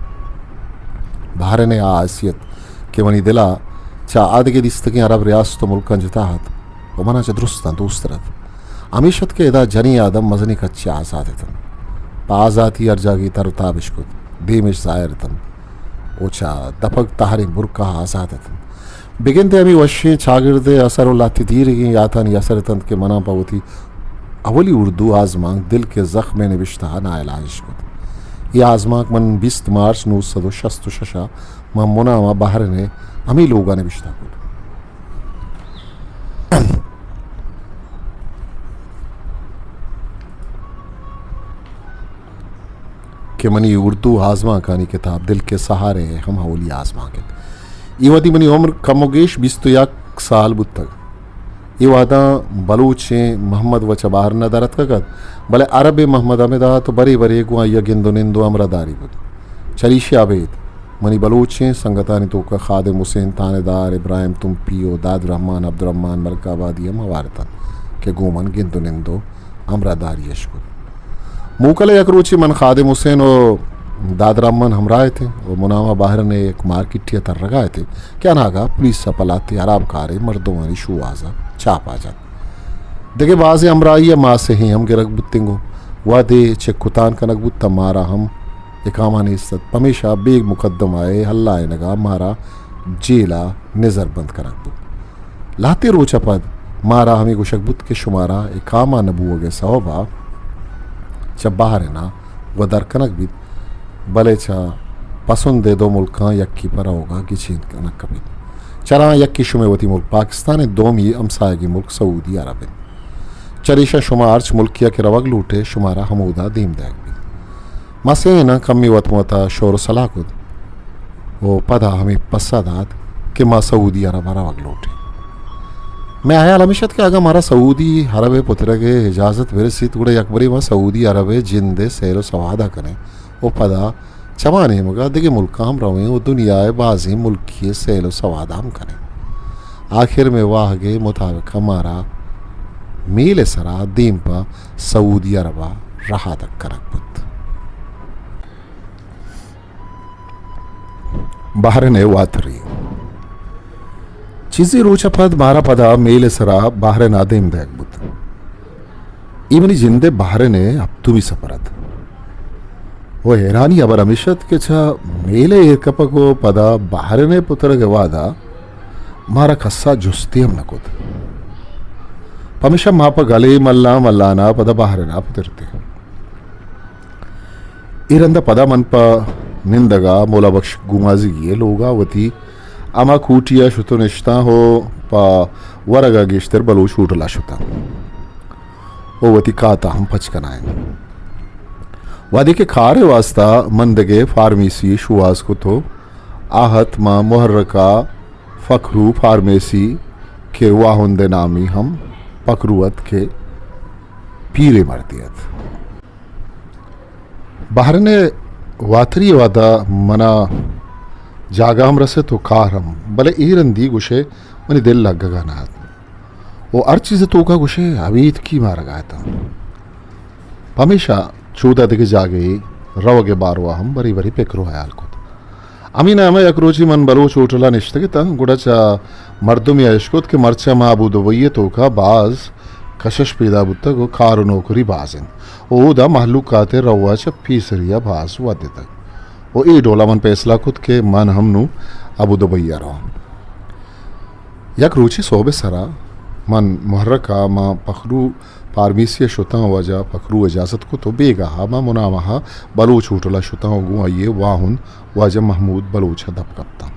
بحرین ء آ حیثیت کہ منی دل ء چہ آدگہ دیستگیں عرب ریاست و ملکاں جتا ات و منا چہ درستاں دوستر ات۔ ہمیش ات کہ ادا جنیں آدم مزنیں کچے ء آزات اتنت۔ پہ آزاتی ہر جاگہے تر و تاب اش کت، دیم اش ظاہر اتنت و چہ دپگ تہریں برکاہ ء آزات اتنت۔ بگندے ہمے وشیں چاگرد ء اثر و لہتے دیرگیں یاتانی اثر اتنت کہ منا پہ وتی اولی اردو آزمانک دل کے زخم ء نبشتہ ء ناعلاج اش کت۔ اے آزمانک من بیست مارچ نو سد و شست و شش ء ماں منام ء بحرین ء ہمے لوگ ء نبشتہ کت۔ کہ منی اردو آزمانکانی کتاب دل کے سہارے ء ہم اولی آزمانک انت۔ اے وھدی منی عمر کم و گیش بیست و یک سال بوتگ۔ اے وھداں بلوچیں محمد و چہ بحرین ء در اتکگ ات، بلے عربیں محمد ہمدا ات و برے برے گوں آئی ء گند و نند و ہمراہداری بوت۔ چریشی ء ابید منی بلوچیں سنگتانی توک ء خادم حسین، تھانیدار ابراہیم تمپی و داد رحمان عبدالرحمان ملک آبادی ہم ہوار اتنت کہ گوں من گند و نند و ہمراہداری اش کت۔ موکل ء یک روچے من خادم حسین و داد رحمان ہمراہ اتیں و منام ء بحرین ء یک مارکیٹے ء ترگا اتیں کہ اناگہ پولیس ء پہ لہتے ہراب کاریں مردمانی شوہاز ء چاپا جت۔ دگہ بازیں ہمراہی ء ماسہیں ہم گرگ بوتیں گوں۔ وہدے چک و تان کنگ بوت تہ مارا ہم اقامہ نیست ات، پمیشا بیگ مقدمہ ء ہلائینگا مارا جیل ء نظر بند کنگ بوت۔ لہتے روچ ء پد مارا ہمے گوشگ بوت کہ شمارا اقامہ نہ بوہگ ء سوب ء چہ بحرین ء ودر کنگ بیت، بلے چہ پسند ء دو ملکاں یکے پہ روگ ء گچین کنگ کپیت۔ چراں یکے شمئے وتی ملک پاکستان انت، دومی ہمساہگیں ملک سعودی عرب انت۔ چریشاں شما ہرچ ملکے ء کہ روگ لوٹ ئے، شمارا ہمودا دیم دئیگ بیت۔ ما سئیناں کمے وت مت ء شور و سلاہ کت و پدا ہمے پسہ دات کہ ما سعودی عرب ء روگ لوٹ ایں۔ مئے ہیال ہمیش ات کہ اگاں مارا سعودی عرب ء پترگ ء اجازت برسیت، گڑا یکبرے ما سعودی عرب ء جند ء سیل و سواد ء کنیں و پدا چما نیمگا دگہ ملکاں ہم رویں و دنیا ء بازیں ملکی ء سیل و سواد ہم کنیں۔ آخر مئے واہگ ء مطابق مارا میل ء سرا دیم پہ سعودی عرب ء رہادگ کنگ بوت۔ بحرین ء واتری۔ چیزے روچ ء پد مارا پدا میل ء سرا بحرین ء دیم دئیگ بوت۔ اے منی جند ء بحرین ء ہپتمی سپر ات۔ و حیرانی ہبر ہمیش ات کہ چہ میل ء ایر کپگ و پدا بحرین ء پترگ ء وہدا مارا کسا جستے ہم نہ کت۔ پمیشا ما پہ گلے ملاں ملان ء پدا بحرین ء پترتیں۔ اے رند ء پدا من پہ نندگ ء مولا بخش گومازیگی ء لوگ ء وتی ہما کوٹی ء شت و نشتاں و پہ ورگ ء گیشتر بلوچ ہوٹل ء شتاں و وتی کات ء ہم پچ کنائینت۔ وہدے کہ کار ء واستا من دگہ فارمیسی شوہاز کت و آ ات ماں محرک ء پکرو فارمیسی کہ واہند ء نامی ہم پکرو ات کہ پیریں مردے ات۔ بحرین ء واتری ء وہدا منا جاگہ ہم رست و کار ہم، بلے اے رندی گوشے منی دل لگگا نہ ات و ہر چیز ء توکا گوشے ابیتکی مارگا اتاں۔ پمیشا چودا دگہ جاگہے روگ ء باروا ہم برے برے پکر و ہیال کت۔ ہمے نامہ یک روچے من بلوچ ہوٹل ء نشتگ اتاں، گڑا چہ مردمے ء اشکت کہ مرچاں ماں ابو دبئی ء توکا باز کشش پیدا بوتگ و کار و نوکری باز انت و اودا مہلوکات ء روا چہ پیسری ء باز ودتگ و اے ڈولا من پیسلہ کت کہ من ہم نوں ابو دبئی ء رواں۔ یک روچے سہب ء سرا من محرک ء ماں پکرو پارمیسی ء شتاں، واجہ پکرو اجازت کت و بیگاہ ء ماں منامہ ء بلوچ ہوٹل ء شتاں و گوں آئی ء واہند واجہ محمود بلوچ ء دپ کپتاں۔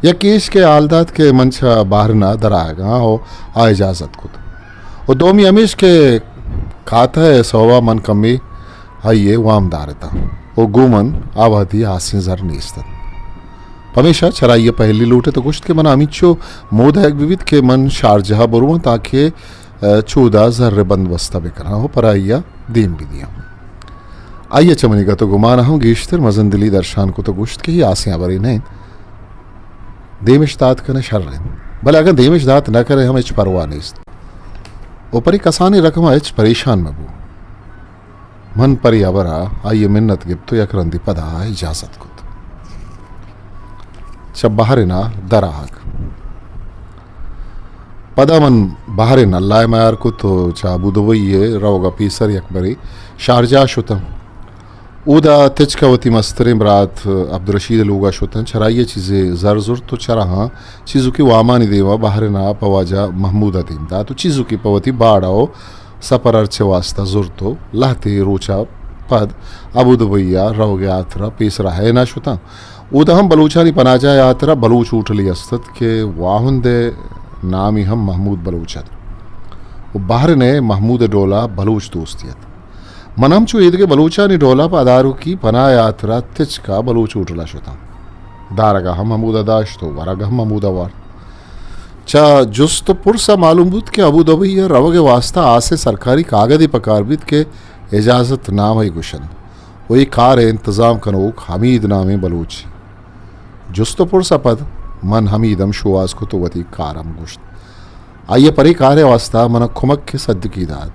یکے ایش کہ حال دات کہ من چہ بحرین ء درآیگاں و آ اجازت کت و دومی ہمیش کہ کاتہ ء سوب ء من کمے آئی ء وام دارتاں و گوں من آ وہدی ہاسیں زر نیست ات۔ پمیشا چرائی ء پہلی لوٹ ات و گوشت کہ من ہمینچو مودایگ بہ بیت کہ من شارجہ ء برواں تاکہ، ء، چودا زر ء بندوبست ء بکناں و پرائی ء دیم بدیاں۔ آئی ء چہ منی گت و گمان ء ہم گیشتر مزن دلی درشان کت و گوشت کہ اے ہاسیں ہبرے نہ انت۔ دیمش دات کن ئے شر انت، بلے اگاں دیمش دات نہ کن ئے ہم ہچ پرواہ نیست و پرے کسانیں رقم ء ہچ پریشان مہ بو۔ من پرے ہبر ء آئی ء منت گپت و یک رندے پدا اجازت کت۔ چہ بحرین ء در آہگ۔ پدا من بحرین اللہ ء میار کت و چہ ابودبئی ء روگ ء پیسر یک برے شارجہ شتاں۔ اودا تچک ء وتی مستریں برات عبدالرشید ء لوگ ء شتاں۔ چرائی ء چیزے زر زرت و چراہاں چیزوکے وامانی دیم ء بحرین ء پہ واجہ محمود ء دیم دات و چیزوکے پہ وتی باڑ ء و سپر ہرچ ء واستا زرت و لہتے روچ ء پد ابودبئی ء روگ ء ہاترا پیسرا ہین ء شتاں۔ اودا ہم بلوچانی پناہ جاہ ء ہاترا بلوچ ہوٹلے است ات کہ واہند ء نامی ہم محمود بلوچ ات و بحرین ء محمود ء ڈولا بلوچ دوستی ات۔ من ہم چو ایدگہ بلوچانی ڈولا پہ اداروکی پناہ ء ہاترا تچکا بلوچ ہوٹلا شتاں۔ دارگا ہم ہمودا داشت و ورگ ہم ہمودا وارت۔ چہ جست و پرس ء معلوم بوت کہ ابودبئی ء روگ ء واستا آسے سرکاری کاگدے پکار بیت کہ اجازت نامہ ء گوشنت و اے کار ء انتظام کنوک حمید نامیں بلوچے۔ جست و پرس ء پد من حمید ہم شوہاز کت و وتی کار ہم گوشت۔ آئی ء پرے کار ء واستا من ء کمک ء سدکی دات،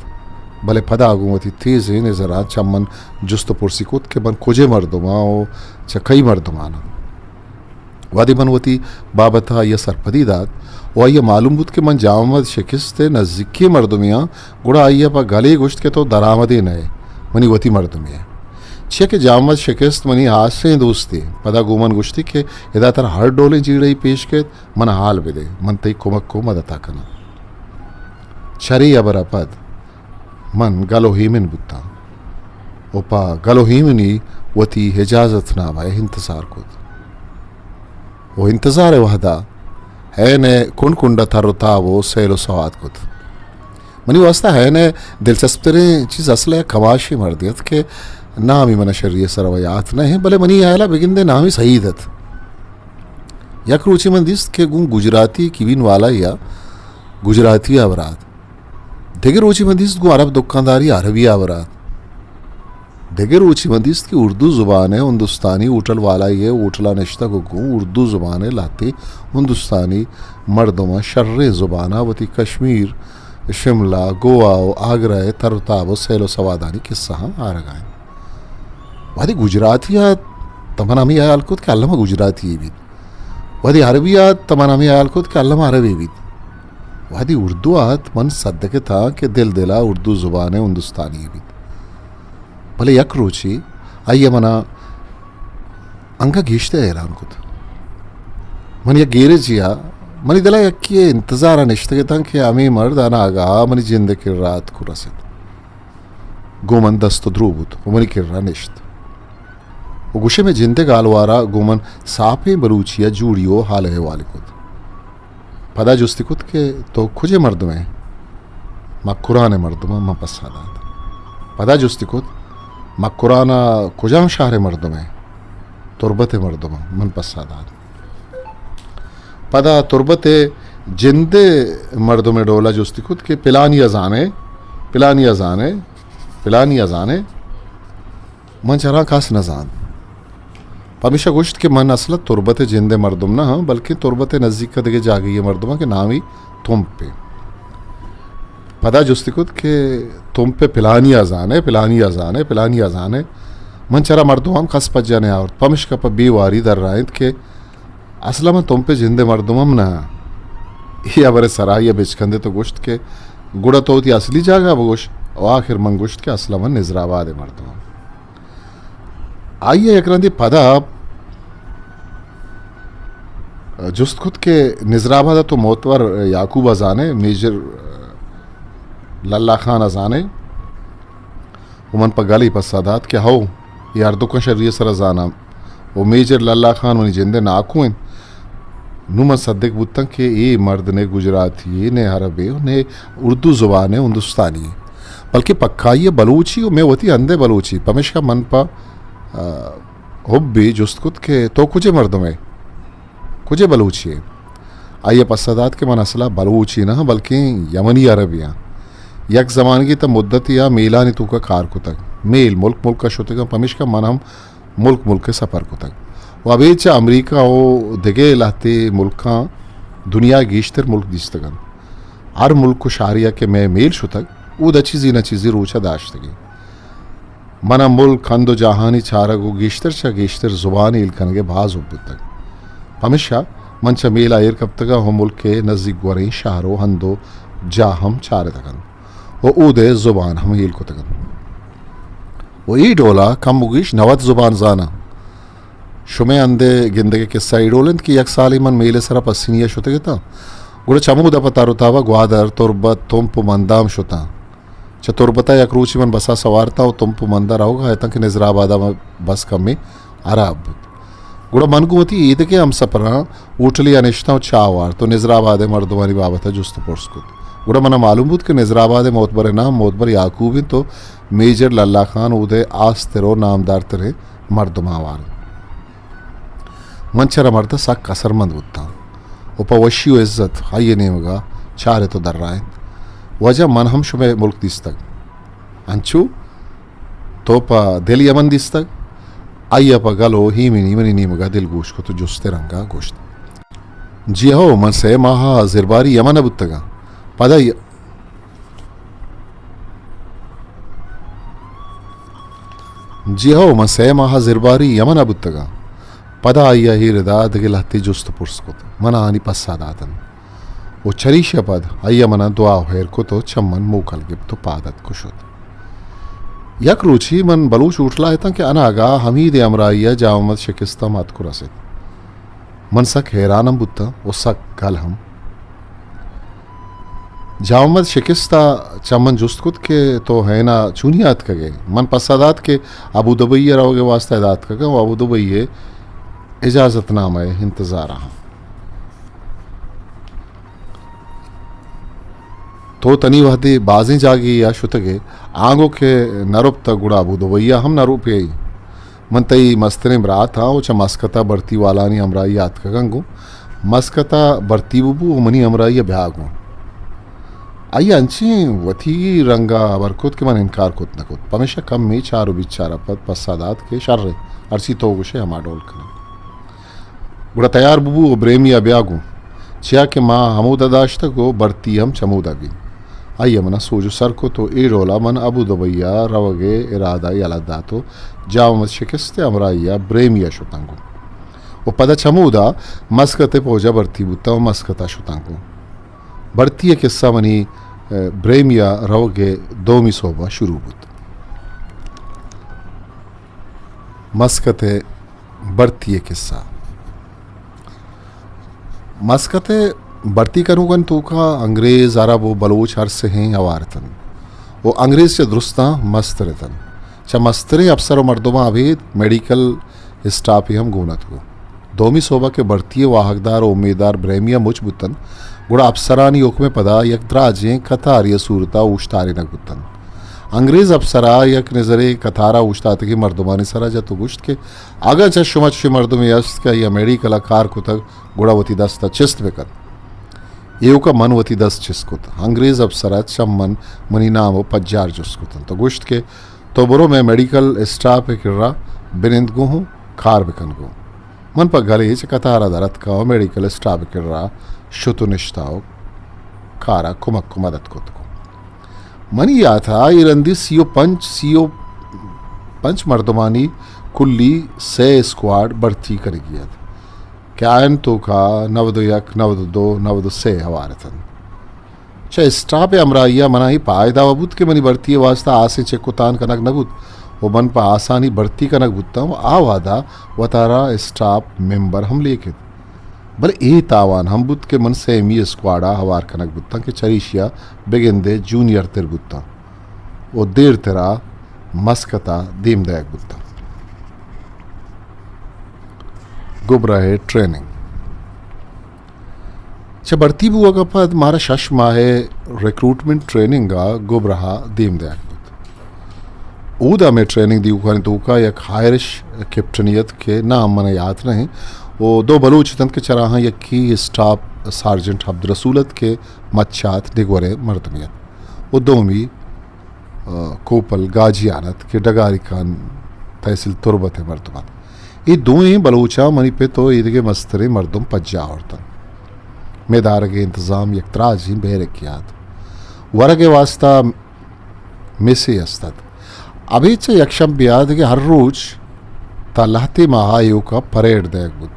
بلے پدا گوں وتی تیزیں نظراں چہ من جست و پرسی کت کہ من کجے مردم آں و چہ کئی مردمان آں۔ وہدے من وتی بابت ء آئی ء سرپدی دات و آئی ء معلوم بوت کہ من جام محمد شکست ء نزیکی مردمے آں، گڑا آئی ء پہ گلے گوشت کہ تو درآمدے نہ ئے، منی وتی مردمے ئے۔ چیا کہ جام محمد شکست منی ہاسیں دوستے۔ پدا گوں من گوشتی کہ ادا ترا ہر ڈولیں جیڑہی پیش کیت، من ء حال بدے، من تئی کمک و مدت ء کناں۔ چرے ہبر ء پد من گل و ہیمن بوتاں و پہ گل و ہیمنی وتی اجازت نامہ ء انتظار کت و انتظار ء وہدا ہین ء کنڈ کنڈ ء تر و تاب و سیل و سواد کت۔ منی واستا ہین ء دلچسپ تریں چیز اصل ء کماشی مردے ات کہ نامی من ء شری ء سرا یات نہ انت، بلے منی ہیال ء بگندے نامی سعید ات۔ یک روچے من دیست کہ گوں گجراتی کیبین والائے ء گجراتی ء ہبر ات۔ دگہ روچے من دیست گوں عرب دکانداری ء عربی ء ہبر ات۔ دگہ روچے من دیست کہ اردو زبان ءِ ہندوستانی ہوٹل والایے ءِ ہوٹل ءَ نشتگ ءُ گوں اردو زبان ءِ لہتے ہندوستانی مردماں شریں زبان ءَ وتی کشمیر، شملہ، گوا ءُ آگرہ ءِ تر ءُ تاب ءُ سیل ءُ سوادانی کسہاں آرگ ءَ انت۔ وہدے گجراتی ءَ ات، تہ من ہمے ہیال کت کہ الم ءَ گجراتی یے بیت۔ وہدے عربی ءَ ات، تہ من ہمے ہیال کت کہ الم ءَ عربے بیت۔ وہدے اردو ءَ ات، من سدک اتاں کہ دل دل ءَ اردو زبان ءِ ہندوستانی یے بیت۔ بلے یک روچے آئی ءَ من ءَ انگہ گیشتر حیران کت۔ من یک گیرجے ءَ، منی دل ءَ یکے ءِ انتظار ءَ نشتگ اتاں کہ ہمے مرد اناگہ ءَ منی جند ءِ کرا اتک ءُ رست۔ گوں من دست ءُ درو بوت ءُ منی کرا نشت ءُ گوشے، مئے جند ءِ گالوار ءَ گوں من ساپیں بلوچی ءَ جوڑی ءُ حال احوالے کت۔ پدا جستی کت کہ تو کجے مردم ئے؟ مکران ءِ مردم آں، من پسہ دات۔ پدا جستی کت، مکران ءِ کجام شہر ءِ مردم ئے؟ تربت ءِ مردم آں، من پسہ دات۔ پدا تربت ءِ جند ءِ مردم ءِ ڈول ءَ جستی کت کہ پلانی ءَ زان ئے، پلانی ءَ زان ئے، پلانی ءَ زان ئے؟ من چراں کس نہ زانت۔ پمیشا گوشت کہ من اصل ءَ تربت ءِ جند ءِ مردم نہ آں، بلکیں تربت ءِ نزیک ءَ دگہ جاگہے ءِ مردم آں کہ نامی تمپ اِنت۔ پدا جستی کت کہ تمپ ءِ پلانی ءَ زان ئے، پلانی ءَ زان ئے، پلانی ءَ زان ئے؟ من چرا مردم ہم کس پجا نیاورت، پمشکا پہ بے واری درائینت کہ اصل ءَ من تمپ ءِ جند ءِ مردم ہم نہ آں۔ اے ہبر ءِ سرا آئی ءَ بچکندت ءُ گوشت کہ گڑا تو وتی اصلی جاگہ بگوش۔ ءُ آخر من گوشت کہ اصل ءَ من نظر آباد ءِ مردم آں۔ آئی ءَ یک رندے پدا جست کت کہ نظر آباد ءَ تو معتبر یعقوب ءَ زان ئے، میجر للہ خان ءَ زان ئے؟ ءُ من پہ گلے پسہ دات کہ ہئو، اے ہردکاں شری ءِ سرا زاناں۔ ءُ میجر للہ خان منی جند ءِ ناکو اِنت۔ نوں من سدک بوتاں کہ اے مرد نئے گجراتی یے، نئے عربے ءُ نئے اردو زبان ءِ ہندوستانی یے، بلکیں پکائی ءَ بلوچے ءُ مئے وتی ہند ءِ بلوچے۔ پمیشکا من پہ، آ، حبے جست کت کہ تو کجے مردم ئے؟ کجے بلوچے ئے؟ آئی ءَ پسہ دات کہ من اصل ءَ بلوچے نہ آں، بلکیں یمنی عربے آں۔ یک زمانگے تاں مدتے آ میلانی توکا کار کتگ۔ میل ملک ملک ءَ شتگ آں، پمیشکا من ہم ملک ملک ءَ سپر کتگ ءُ ابید چہ امریکہ ءُ دگہ لہتے ملکاں دنیا ءِ گیشتر ملک دیستگ اَنت۔ ہر ملک ءُ شہرے ءَ کہ مئے میل شتگ، اودا چیزے نہ چیزے روچ ءَ داشتگ ایں۔ من ءَ ملک، ہند ءُ جاہانی چارگ ءُ گیشتر چہ گیشتر زبان ہیل کنگ ءِ باز حب بوتگ۔ پمیشا من چہ میل ءَ ایر کپتگ آں ءُ ملک ءِ نزیک گوریں شہر ءُ ہند ءُ جاہ ہم چارتگ اَنت ءُ اود ءِ زبان ہم ہیل کتگ اَنت۔ ءُ اے ڈول ءَ کم ءُ گیش نود زبان زاناں۔ شمئے ہند ءِ گندگ ءِ کسہ اے ڈول اِنت کہ یک سالے من میل ءِ سرا پسنی ءَ شتگ اتاں، گڑا چمودا پہ تر ءُ تاب ءَ گوادر، تربت، تمپ ءُ مند ءَ ہم شتاں۔ چہ تربت ءَ یک روچے من بس ءَ سوار اتاں ءُ تمپ ءُ مند ءَ روگ ءَ اتاں کہ نظر آباد ءَ بس کمے ہراب بوت۔ گڑا من گوں وتی ایدگہ ہمسپراں ہوٹلے ءَ نشتاں ءُ چاہ وارت ءُ نظر آباد ءِ مردمانی بابت ءَ جست ءُ پرس کت۔ گڑا من ءَ معلوم بوت کہ نظر آباد ءِ معتبر ءِ نام معتبر یعقوب اِنت ءُ میجر للہ خان اود ءِ ہاستر ءُ نامدارتریں مردماں ہوار اِنت۔ من چرا مرد ءَ سک اثرمند بوتاں ءُ پہ وشی ءُ عزت آئی ءِ نیمگ ءَ چارت ءُ درائینت۔ واجہ، من ہم شمئے ملک دیستگ۔ انچو؟ تو پہ دل یمن دیستگ؟ آئی ءَ پہ گل ءُ ایمنی منی نیمگ ءَ دلگوش کت ءُ جست ءِ رنگ ءَ گوشت، جی ہو، من سئے ماہ ءَ زرباری یمن ءَ بوتگ آں۔ پدا ی-، جی ہو، من سئے ماہ ءَ زرباری یمن ءَ بوتگ آں۔ پدا آئی ءَ اے ردا دگہ لہتے جست ءُ پرس کت۔ من آہانی پسہ دات اَنت۔ ءُ چریشی ءَ پد آئی ءَ من ءَ دعا ءُ ہیر کت ءُ چہ من موکل گپت ءُ پاد اتک ءُ شت۔ یک روچے من بلوچ ہوٹل ءَ اتاں کہ اناگہ حمید ءِ ہمراہی ءَ جام محمد شکست ہم اتک ءُ رست۔ من سک حیران ہم بوتاں ءُ سک گل ہم۔ جام محمد شکست ءَ چہ من جست کت کہ تو ہینا چونیا اتکگ ئے؟ من پسہ دات کہ ابودبئی ءَ روگ ءِ واستہ ادا اتکگ آں ءُ ابودبئی ءِ اجازت نامہ ءِ انتظار ءَ آں۔ تو تنی وہدے بازیں جاگہے ءَ شتگ ئے، آنگو کہ نہ رپتگ گڑا ابودبئی ءَ ہم نہ روپے ئے۔ من تئی مستریں برات آں ءُ چہ مسقط ءَ بھرتی والانی ہمراہی ءَ اتکگ آں گوں۔ مسقط ءَ بھرتی بہ بو ءُ منی ہمراہی ءَ بیا گوں۔ آئی ءَ انچیں وتیگی رنگ ءَ ہبر کت کہ من انکار کت نہ کت۔ پمیشا کمے چار و بیچار ءَ پد پسہ دات کہ شر انت، ہرچی تو گوش ئے ہما ڈول کناں۔ گڑا تیار ببو و بریمی ءَ بیا گوں، چیا کہ ما ہمودا داشتگ و بھرتی ہم چمودا بی۔ آئی ءَ منا سوج و سر کت و اے ڈول ءَ من ابودبئی ءَ روگ ءِ ارادہ یلہ دات و جامع شکست ءِ ہمراہی ءَ بریمی ءَ شتاں گوں۔ و پدا چمودا مسقط ءِ پوج ءَ بھرتی بوتاں و مسقط ءَ شتاں گوں۔ بھرتی ءِ قصہ منی، ءَ، بریمی ءَ روگ ءِ دومی سہب ءَ شروع بوت۔ مسقط ءِ بھرتی ءِ قصہ۔ مسقط ءِ بھرتی کنوکانی توکا انگریز، عرب و بلوچ ہر سہیں ہوار اتنت و انگریز چہ درستاں مستر اتنت۔ چہ مستریں افسر و مردماں ابید میڈیکل اسٹاپے ہم گون اتکو۔ دومی سہب ءَ کہ بھرتی ءِ واہگدار و امیددار بریمی ءَ مچ بوتنت، گڑا افسرانی حکم ءِ پدا یک دراجیں قطارے ءِ صورت ءَ اوشتارینگ بوتنت۔ انگریز افسر ءَ یک نظرے قطار ءَ اوشتاتگیں مردمانی سرا جت و گوشت کہ اگاں چہ شما چشیں مردمے است کہ آئی ءَ میڈیکل ءَ کار کتگ، گڑا وتی دست ءَ چست بہ کنت۔ ایوک ءَ من وتی دست چست کت۔ انگریز افسر ءَ چہ من منی نام و پجار جست کتنت و گوشت کہ تو برو مئے میڈیکل اسٹاپ ءِ کرا بنند گوں و کار بکن گوں۔ من پہ گلے چہ قطار ءَ در اتکاں و میڈیکل اسٹاپ ءِ کرا شت و نشتاں و کار ءَ کمک و مدد کت گوں۔ منی یات ءَ اے رندی سی و پنچ، سی و پنچ مردمانی کلی سئے اسکواڈ بھرتی کنگی ات کہ آیانی توکا نود و یک، نود و دو، نود و سئے ہوار اتنت۔ چہ اسٹاپ ءِ ہمراہی ءَ منا اے پائدہ و بوت کہ منی بھرتی ءِ واستا آسیں چک و تان کنگ نہ بوت و من پہ آسانی بھرتی کنگ بوتاں و آ وہدا وتارا اسٹاپ ممبر ہم لیکت۔ بلے اے تاوان ہم بوت کہ من سیمی اسکواڈ ءَ ہوار کنگ بوتاں کہ چریشی ءَ بگندے جونیئر تر بوتاں و دیرترا مسقط ءَ دیم دئیگ بوتاں۔ گوبرہ ءِ ٹریننگ۔ چہ بھرتی بوگ ءَ پد مارا شش ماہ ءِ ریکروٹمنٹ ٹریننگ ءَ گوبرہ ءَ دیم دئیگ بوت۔ اودا مئے ٹریننگ دیوکانی توکا یک آئرش کیپٹنے ات کہ نام من ءَ یات نہ انت و دو بلوچ اتنت کہ چراہاں یکی اسٹاپ سارجنٹ عبدالرسول ات کہ مچات نگور ءِ مردمے ات و دومی، آ، کوپل گاجیان ات کہ ڈگاری کان تحصیل تربت ءِ مردم ات۔ اے دوئیں بلوچاں منی پت و ایدگہ مستریں مردم پجا آورتنت۔ مئے دارگ ءِ انتظام یک دراجیں بیرکے ات۔ ورگ ءِ واستا مسے است ات۔ ابید چہ یکشنبے ءَ دگہ ہر روچ تا لہتے ماہ ءَ ایوکا پریڈ دئیگ بوت۔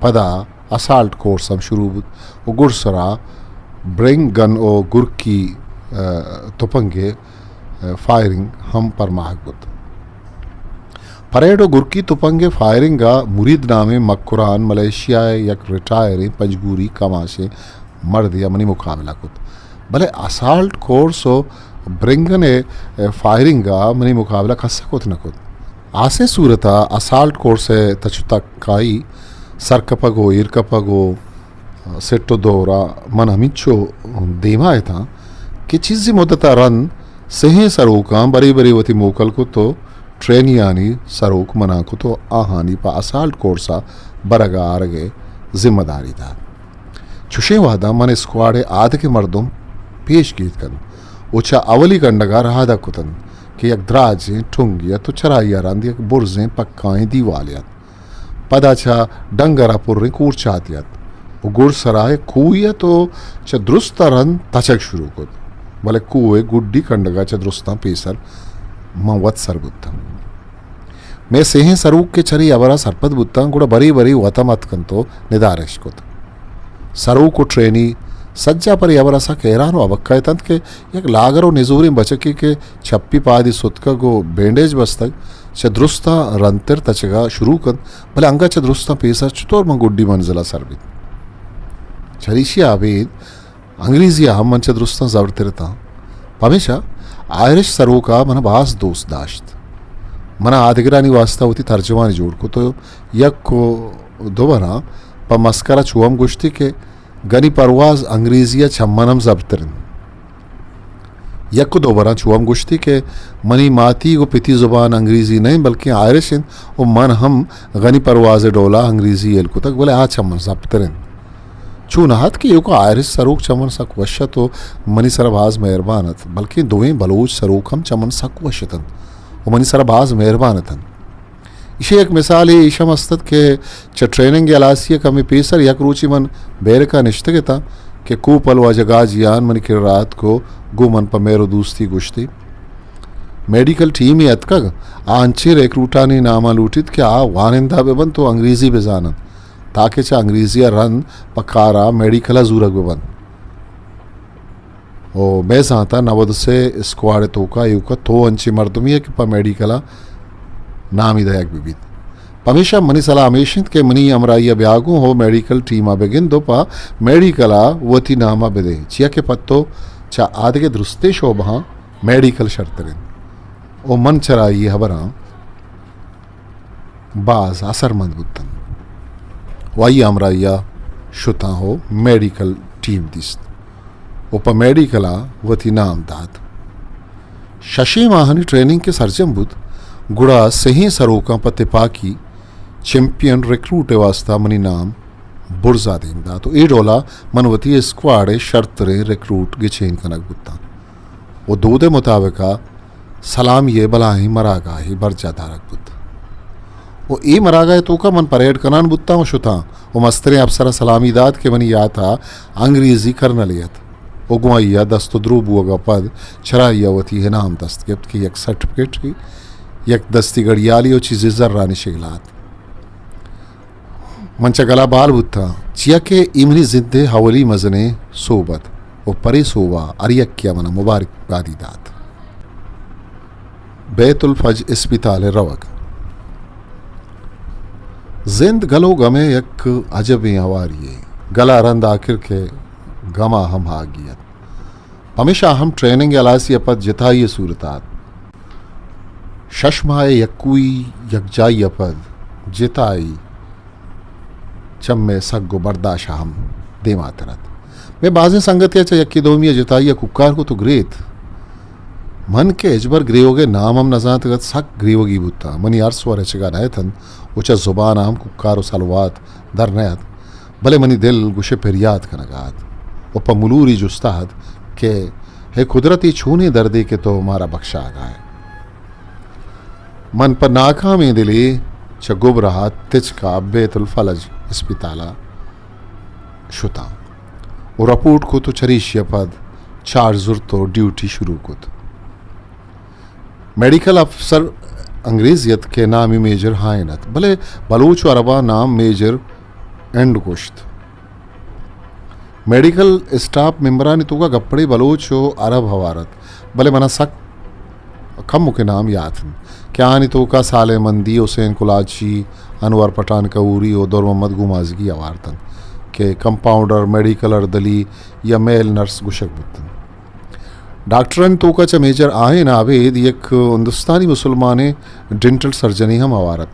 پدا اسالٹ کورس ہم شروع بوت و گڈسرا برنگ گن و گرکی، آ، تپنگ ءِ، آ، فائرنگ ہم پرماہگ بوت۔ پریڈ و گرکی تپنگ ءِ فائرنگ ءَ مرید نامیں مکران ملائیشیا ءِ یک ریٹائریں پنجگوری کماشیں مردے ءَ منی مقابلہ کت، بلے اسالٹ کورس و برنگ گن ءِ فائرنگ ءَ منی مقابلہ کس ءَ کت نہ کت۔ آسے صورت ءَ اسالٹ کورس ءِ تچ و تکائی، سرکپگ و ایرکپگ و سٹ و دور ءَ من ہمینچو دیما اتاں کہ چیزے مدت ءَ رند سہیں سروکاں برے برے وتی موکل کت و ٹرینیانی سروک منع کت و آہانی پہ اسالٹ کورس ءَ برگ ءَ آرگ ءِ ذمہ داری دات۔ چشیں وہداں من اسکواڈ ءِ آدگہ مردم پیش گیتک انت و چہ اولی کنڈگ ءَ رہادگ کت انت کہ یک دراجیں ٹنگے ات و چرائی ءَ رند یک برزیں پکائیں دیوالے ات۔ پدا چہ ڈنگر ءَ پریں کورچاتے ات و گڈسرا یک کوہے ات و چہ درست ءَ رند تچگ شروع کت، بلے کوہ ءِ گڈی کنڈگ ءَ چہ درستاں پیسر من وت سر بوتاں۔ مئے سہیں سروک کہ چرے ہبر ءَ سرپد بوتاں، گڑا برے برے وت ہم اتک انت و ندارگ اش کت۔ سروک و ٹرینی سجا پر اے ہبر ءَ سک حیران و ہبکہ اتنت کہ یک لاگر و نزوریں بچکے کہ چپی پادی ستکگ و بینڈیج بستگ، چہ درستاں رندتر تچگ ءَ شروع کنت، بلے انگت چہ درستاں پیسر چطور من گڈی منزل ءَ سر بیت؟ چریشی ءَ ابید انگریزی ءَ ہم من چہ درستاں زبرتر اتاں۔ پمیشا آئرش سروک ءَ من ءَ باز دوست داشت۔ من ءَ آدگرانی واستا وتی ترجمانی جوڑ کت و یک و دو براں پہ مسکرا چو ہم گوشتی کہ گنی پرواز انگریزی ءَ چہ من ہم زبرتر انت۔ یک و دو براں چو ہم گوشتی کہ منی ماتی و پتی زبان انگریزی نہ انت، بلکیں آئرش انت و من ہم گنی پرواز ءِ ڈولا انگریزی ہیل کتگ، بلے آ چہ من زبرتر انت۔ چون ات کہ ایوکا آئرش سروک چہ من سک وش ات و منی سرا باز مہربان ات، بلکیں دوئیں بلوچ سروک ہم چہ من سک وش اتنت و منی سرا باز مہربان اتنت۔ ایشی یک مثالے ایش ہم است ات کہ چہ ٹریننگ ہلاسی ء کمے پیسر یک روچے من بیرک ء نشتگ اتاں کہ کوپل واجہ گاجیان منی کرا اتک و گوں من پہ مہر و دوستی گوشتی، میڈیکل ٹیمے اتکگ، آ انچیں ریکروٹانی ناماں لوٹیت کہ آ وانندہ بہ بنت و انگریزی بہ زاننت، تاکہ چہ انگریزی ء رند پہ کار ء میڈیکل ء زورگ بہ بنت۔ و مئے زانت ء نود و سے اسکواڈ ء توکا ایوک ء تو انچیں مردمے ئے کہ پہ میڈیکل ء نامی دئیگ بہ بیت۔ پمیشا منی سلاہ ہمیش انت کہ منی ہمراہی ء بیا گوں و میڈیکل ٹیم ء بہ گند و پہ میڈیکل ء وتی نام ء بہ دئے، چیا کہ پہ تو چہ آدگہ درستیں شعبہاں میڈیکل شرتر انت و من چرا اے ہبراں باز اثرمند بوتن و آئی ہمراہی ء شتاں و میڈیکل ٹیم دیست و پہ میڈیکل ء وتی نام دات۔ ششیں ماہانی ٹریننگ کہ سرجم بوت، گڑا سہیں سروکاں پہ تپاکی چیمپئن ریکروٹ ء واستہ منی نام برزا دیم دات و اے ڈولا من وتی اسکواڈ ء شرتریں ریکروٹ گچین کنگ بوتاں و دود ء مطابق ء سلامی ء بلاہیں مراگاہے برجاہ دارگ بوت و اے مراگاہ ء توکا من پریڈ کنان بوتاں و شتاں و مستریں افسر ء سلامی دات کہ منی یات ء انگریزی کرنلے ات و گوں آئی ء دست و درو بوگ ء پد چرائی ء وتی انعام دست گپت کہ یک سرٹیفکیٹے، یک دستی گڑیالے و چیزے زرانی شگلات۔ من چہ گلا بال بوتاں، چیا کہ اے منی زند ء اولی مزنیں سوب ات و پرے سوب ء ہر یکے ء من ء مبارک بادی دات۔ بیت الفج اسپتال ء روگ۔ زند گل و گم ء یک عجبیں ہواری یے۔ گل ء رند آکر کہ گم ء ہم آگی ات۔ پمیشا ہم ٹریننگ ہلاسی ء پد جتائی ء صورت ء ات۔ شش ماہ ء یکوئی یکجائی ء پد جتائی چہ مئے سگ و برداشت ء ہم دیماتر ات۔ مئے بازیں سنگتے ء چہ یکے دومی ء جتائی ء کوکار کت و گریت۔ من کہ ہچبر گریوگ ء نام ہم نزانتگ ات، سک گریوگی بوتاں۔ منی ارس و رچگ ء نہ اتنت و چہ زبان ء ہم کوکار و سلوات در نیاتک۔ بلے منی دل گوشے پریات کنگا ات و پہ ملوری جستا ات کہ ہے قدرت، اے چونیں دردے کہ تو مارا بخشاگا ئے۔ من پہ ناکامیں دلے چہ گبرہا تچکا بیت الفلج اسپتالا شتاں و رپورٹ کت و چریشی ء پد چارج زرت و ڈیوٹی شروع کت۔ میڈیکل افسر انگریزے ات کہ نامی میجر ہائن ات، بلے بلوچ و عرباں نام میجر اینڈ گوشت۔ میڈیکل اسٹاف ممبرانی توکا گپڑے بلوچ و عرب ہوار ات، بلے منا سک کمکے نام یات انت کہ آنی توکا صالح مندی، حسین کلاچی، انور پٹھان کہوری و دور محمد گومازگی ہوار اتنت کہ کمپاؤنڈر، میڈیکل اردلی یا میل نرس گوشگ بوتنت۔ ڈاکٹرانی توکا چہ میجر آئین عابد یک ہندوستانی مسلمانیں ڈینٹل سرجنے ہم ہوار ات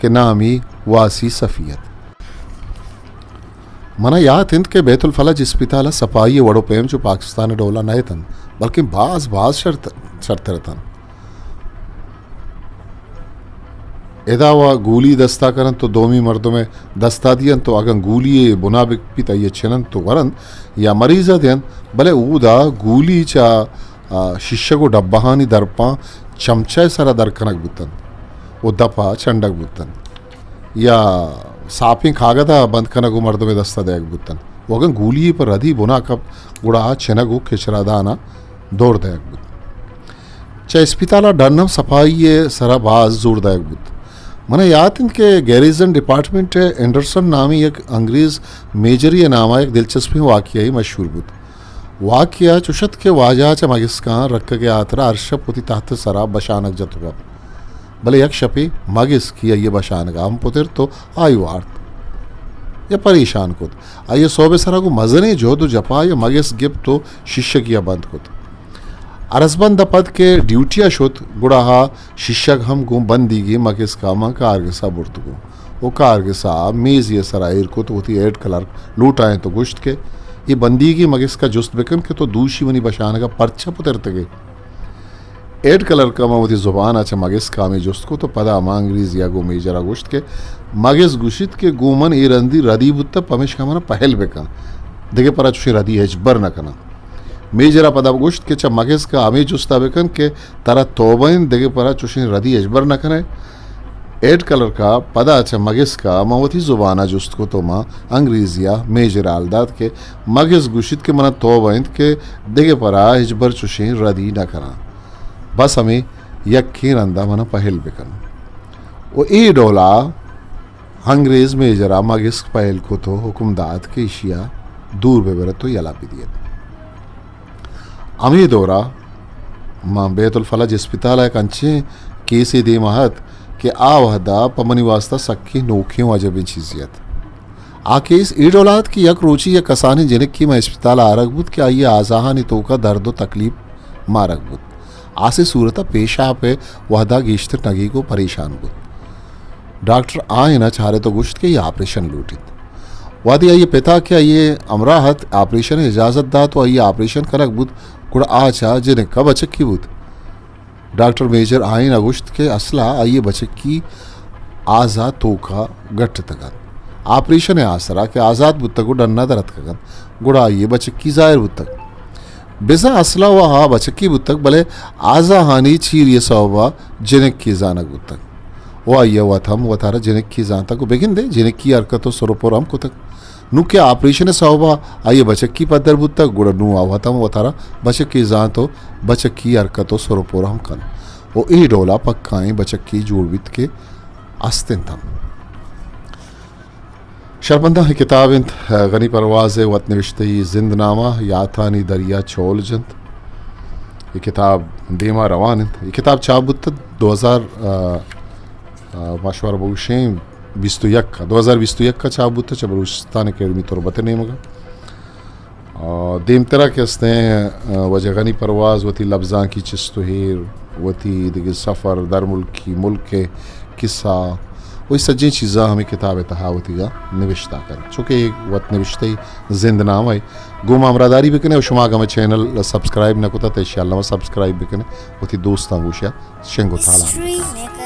کہ نامی واسی صفی ات۔ منا یات انت کہ بیت الفلج اسپتال ء صفائی ء وڑ و پیم چو پاکستان ء ڈولا نہ اتنت، بلکیں باز باز شرت-، شرتر اتنت۔ ادا و گولی دستا کننت و دومی مردم ء دستا دینت و اگاں گولی ء بنا بہ بیت، آئی ء چننت و ورنت یا مریض ء دینت، بلے اودا گولی چہ، آ، شیشگ و ڈبہانی درپاں چمچہ ء سرا در کنگ بوتنت و دپ ء چنڈگ بوتنت یا ساپیں کاگد ء بند کنگ و مردم ء دستا دئیگ بوتنت و اگاں گولی ء پہ ردی بنا کپت، گڑا آ چنگ و کچرا دان ء دور دئیگ بوت۔ چہ اسپتال ء ڈن ہم صفائی ء سرا باز زور دئیگ بوت۔ من ء یات انت کہ گیریزن ڈپارٹمنٹ ء اینڈرسن نامی یک انگریز میجری ء نام ء یک دلچسپیں واقعہ یے مشہور بوت۔ واقعہ چش ات کہ واجہ چہ مگسکاں رکگ ء ہاترا ہر شپ وتی تحت ء سرا بشانگ جت و کپت۔ بلے یک شپے مگسکی آئی ء بشانگ ء ہم پترت و آئی وارت یا پریشان کت۔ آئی ء سہب ء سرا گوں مزنیں جہد و جپا یا مگس گپت و شیشگی ء بند کت۔ ارزبند ء پد کہ ڈیوٹی ء شت، گڑا آ شیشگ ہم گوں بندیگیں مگسک ء ماں کارگس ء برت گوں و کارگس ء میزی ء سرا ایر کت۔ وتی ہیڈ کلرک لوٹائینت و گوشت کہ اے بندیگیں مگسک ء جست بکن کہ تو دوشی منی بشانگ ء پرچا پترتگ ئے؟ ہیڈ کلرک ءَ من وتی زبان ءَ چہ مگسک ءَ ہمے جست کت ءُ پدا ہما انگریزی ءَ گوں میجر ءَ گوشت کہ مگس گوشیت کہ گوں من اے رندی ردی بوتہ، پمیشکا من ءَ پہل بکن، دگہ پرا چوشیں ردی ہچبر نہ کناں۔ میجر ءَ پدا گوشت کہ چہ مگسک ءَ ہمے جست ءَ بکن کہ ترا توبہ انت، دگہ پرا چوشیں ردی ہچبر نہ کنئے۔ ہیڈ کلرک ءَ پدا چہ مگسک ءَ من وتی زبان ءَ جست کت ءُ من انگریزی ءَ میجر ءَ ہال دات کہ مگس گوشیت کہ من ءَ توبہ انت کہ دگہ پرا ہچبر چوشیں ردی نہ کناں۔ بس ہمے یکیں رند ءَ من ءَ پہل بکن۔ ءُ اے ڈول ءَ انگریز میجر ءَ مگسک پہل کت ءُ حکم دات کہ ایشی ءَ دور بہ برت ءُ یلہ بدیت۔ ہمے دور ءَ ماں بیت الفلج اسپتال ءَ یک انچیں کیسے دیم ءَ ات کہ آ وہد ءَ پہ منی واستا سکیں نوکیں ءُ عجبیں چیزے ات۔ آ کیس اے ڈول ءَ ات کہ یک روچے یک کسانیں جنکے ماں اسپتال ءَ آرگ بوت کہ آئی ءِ آزاہانی توک ءَ درد ءُ تکلیپ مارگ بوت۔ آسے صورت ءَ پیشاپ ءِ وہد ءَ گیشتر نگیگ ءُ پریشان بوت۔ ڈاکٹر آئین ءَ چارت ءُ گوشت کہ اے آپریشن لوٹیت۔ وہدے آئی ءِ پت ءَ کہ آئی ءِ ہمراہ ات، آپریشن ءِ اجازت دات ءُ آئی ءِ آپریشن کنگ بوت، گڑا آ چہ جنک ءَ بچکی بوت۔ ڈاکٹر میجر آئین ءَ گوشت کہ اسل ءَ آئی ءِ بچکی آز ءِ توک ءَ گٹ اتگ ات۔ آپریشن ءِ آسر ءَ کہ آزات بوتگ ءُ ڈن ءَ در اتکگ ات، گڑا آئی ءِ بچکی ظاہر بوتگ۔ بزاں اسل ءَ وَ آ بچکی بوتگ، بلے آزاہانی چیری ءِ سوب ءَ جنکے زانگ بوتگ ءُ آئی ءَ وت ہم وتارا جنکے زانتگ ءُ بگندے جنکی حرکت ءُ سر ءُ پر ہم کتگ۔ نوں کہ آپریشن ءِ سوب ءَ آئی ءِ بچکی پدر بوتگ، گڑا نوں آ وت ہم وتارا بچکے زانت ءُ بچکی حرکت ءُ سر ءُ پر ہم کنت ءُ اے ڈول ءَ پکائیں بچکے جوڑ بیت کہ است انت ہم۔ شرپنداں اے کتاب انت، غنی پرواز ءِ وت نوشتہی زند نامہ، یاتانی دریا چول جنت۔ اے کتاب دیما روان انت۔ اے کتاب چاپ بوتگ دو ہزار، آ، آ، ما شمارا بگوشیں، بیست ءُ یک ءَ، دو ہزار بیست ءُ یک ءَ چاپ بوتگ چہ بلوچستان اکیڈمی تربت ءِ نیمگ ءَ۔ آ، دیمترا کہ استیں، آ، واجہ غنی پرواز وتی لبزانکی چست ءُ ہیر، وتی دگہ سفر، درملکی، ملک ءِ کسہ، وہی سجیں چیزاں ہمے کتاب ءِ تہا وتیگا نوشتہ کنت۔ چونکہ اے وت نوشتہی زند نامہ ءَ۔ گوں ما ہمراہداری بکنے ءُ شما اگاں ہمے چینل سبسکرائب نہ کتگ تہ انشاءاللہ ما سبسکرائب بکنے، وتی دوستاں گوشیا شنگ ءُ تالان بکنے۔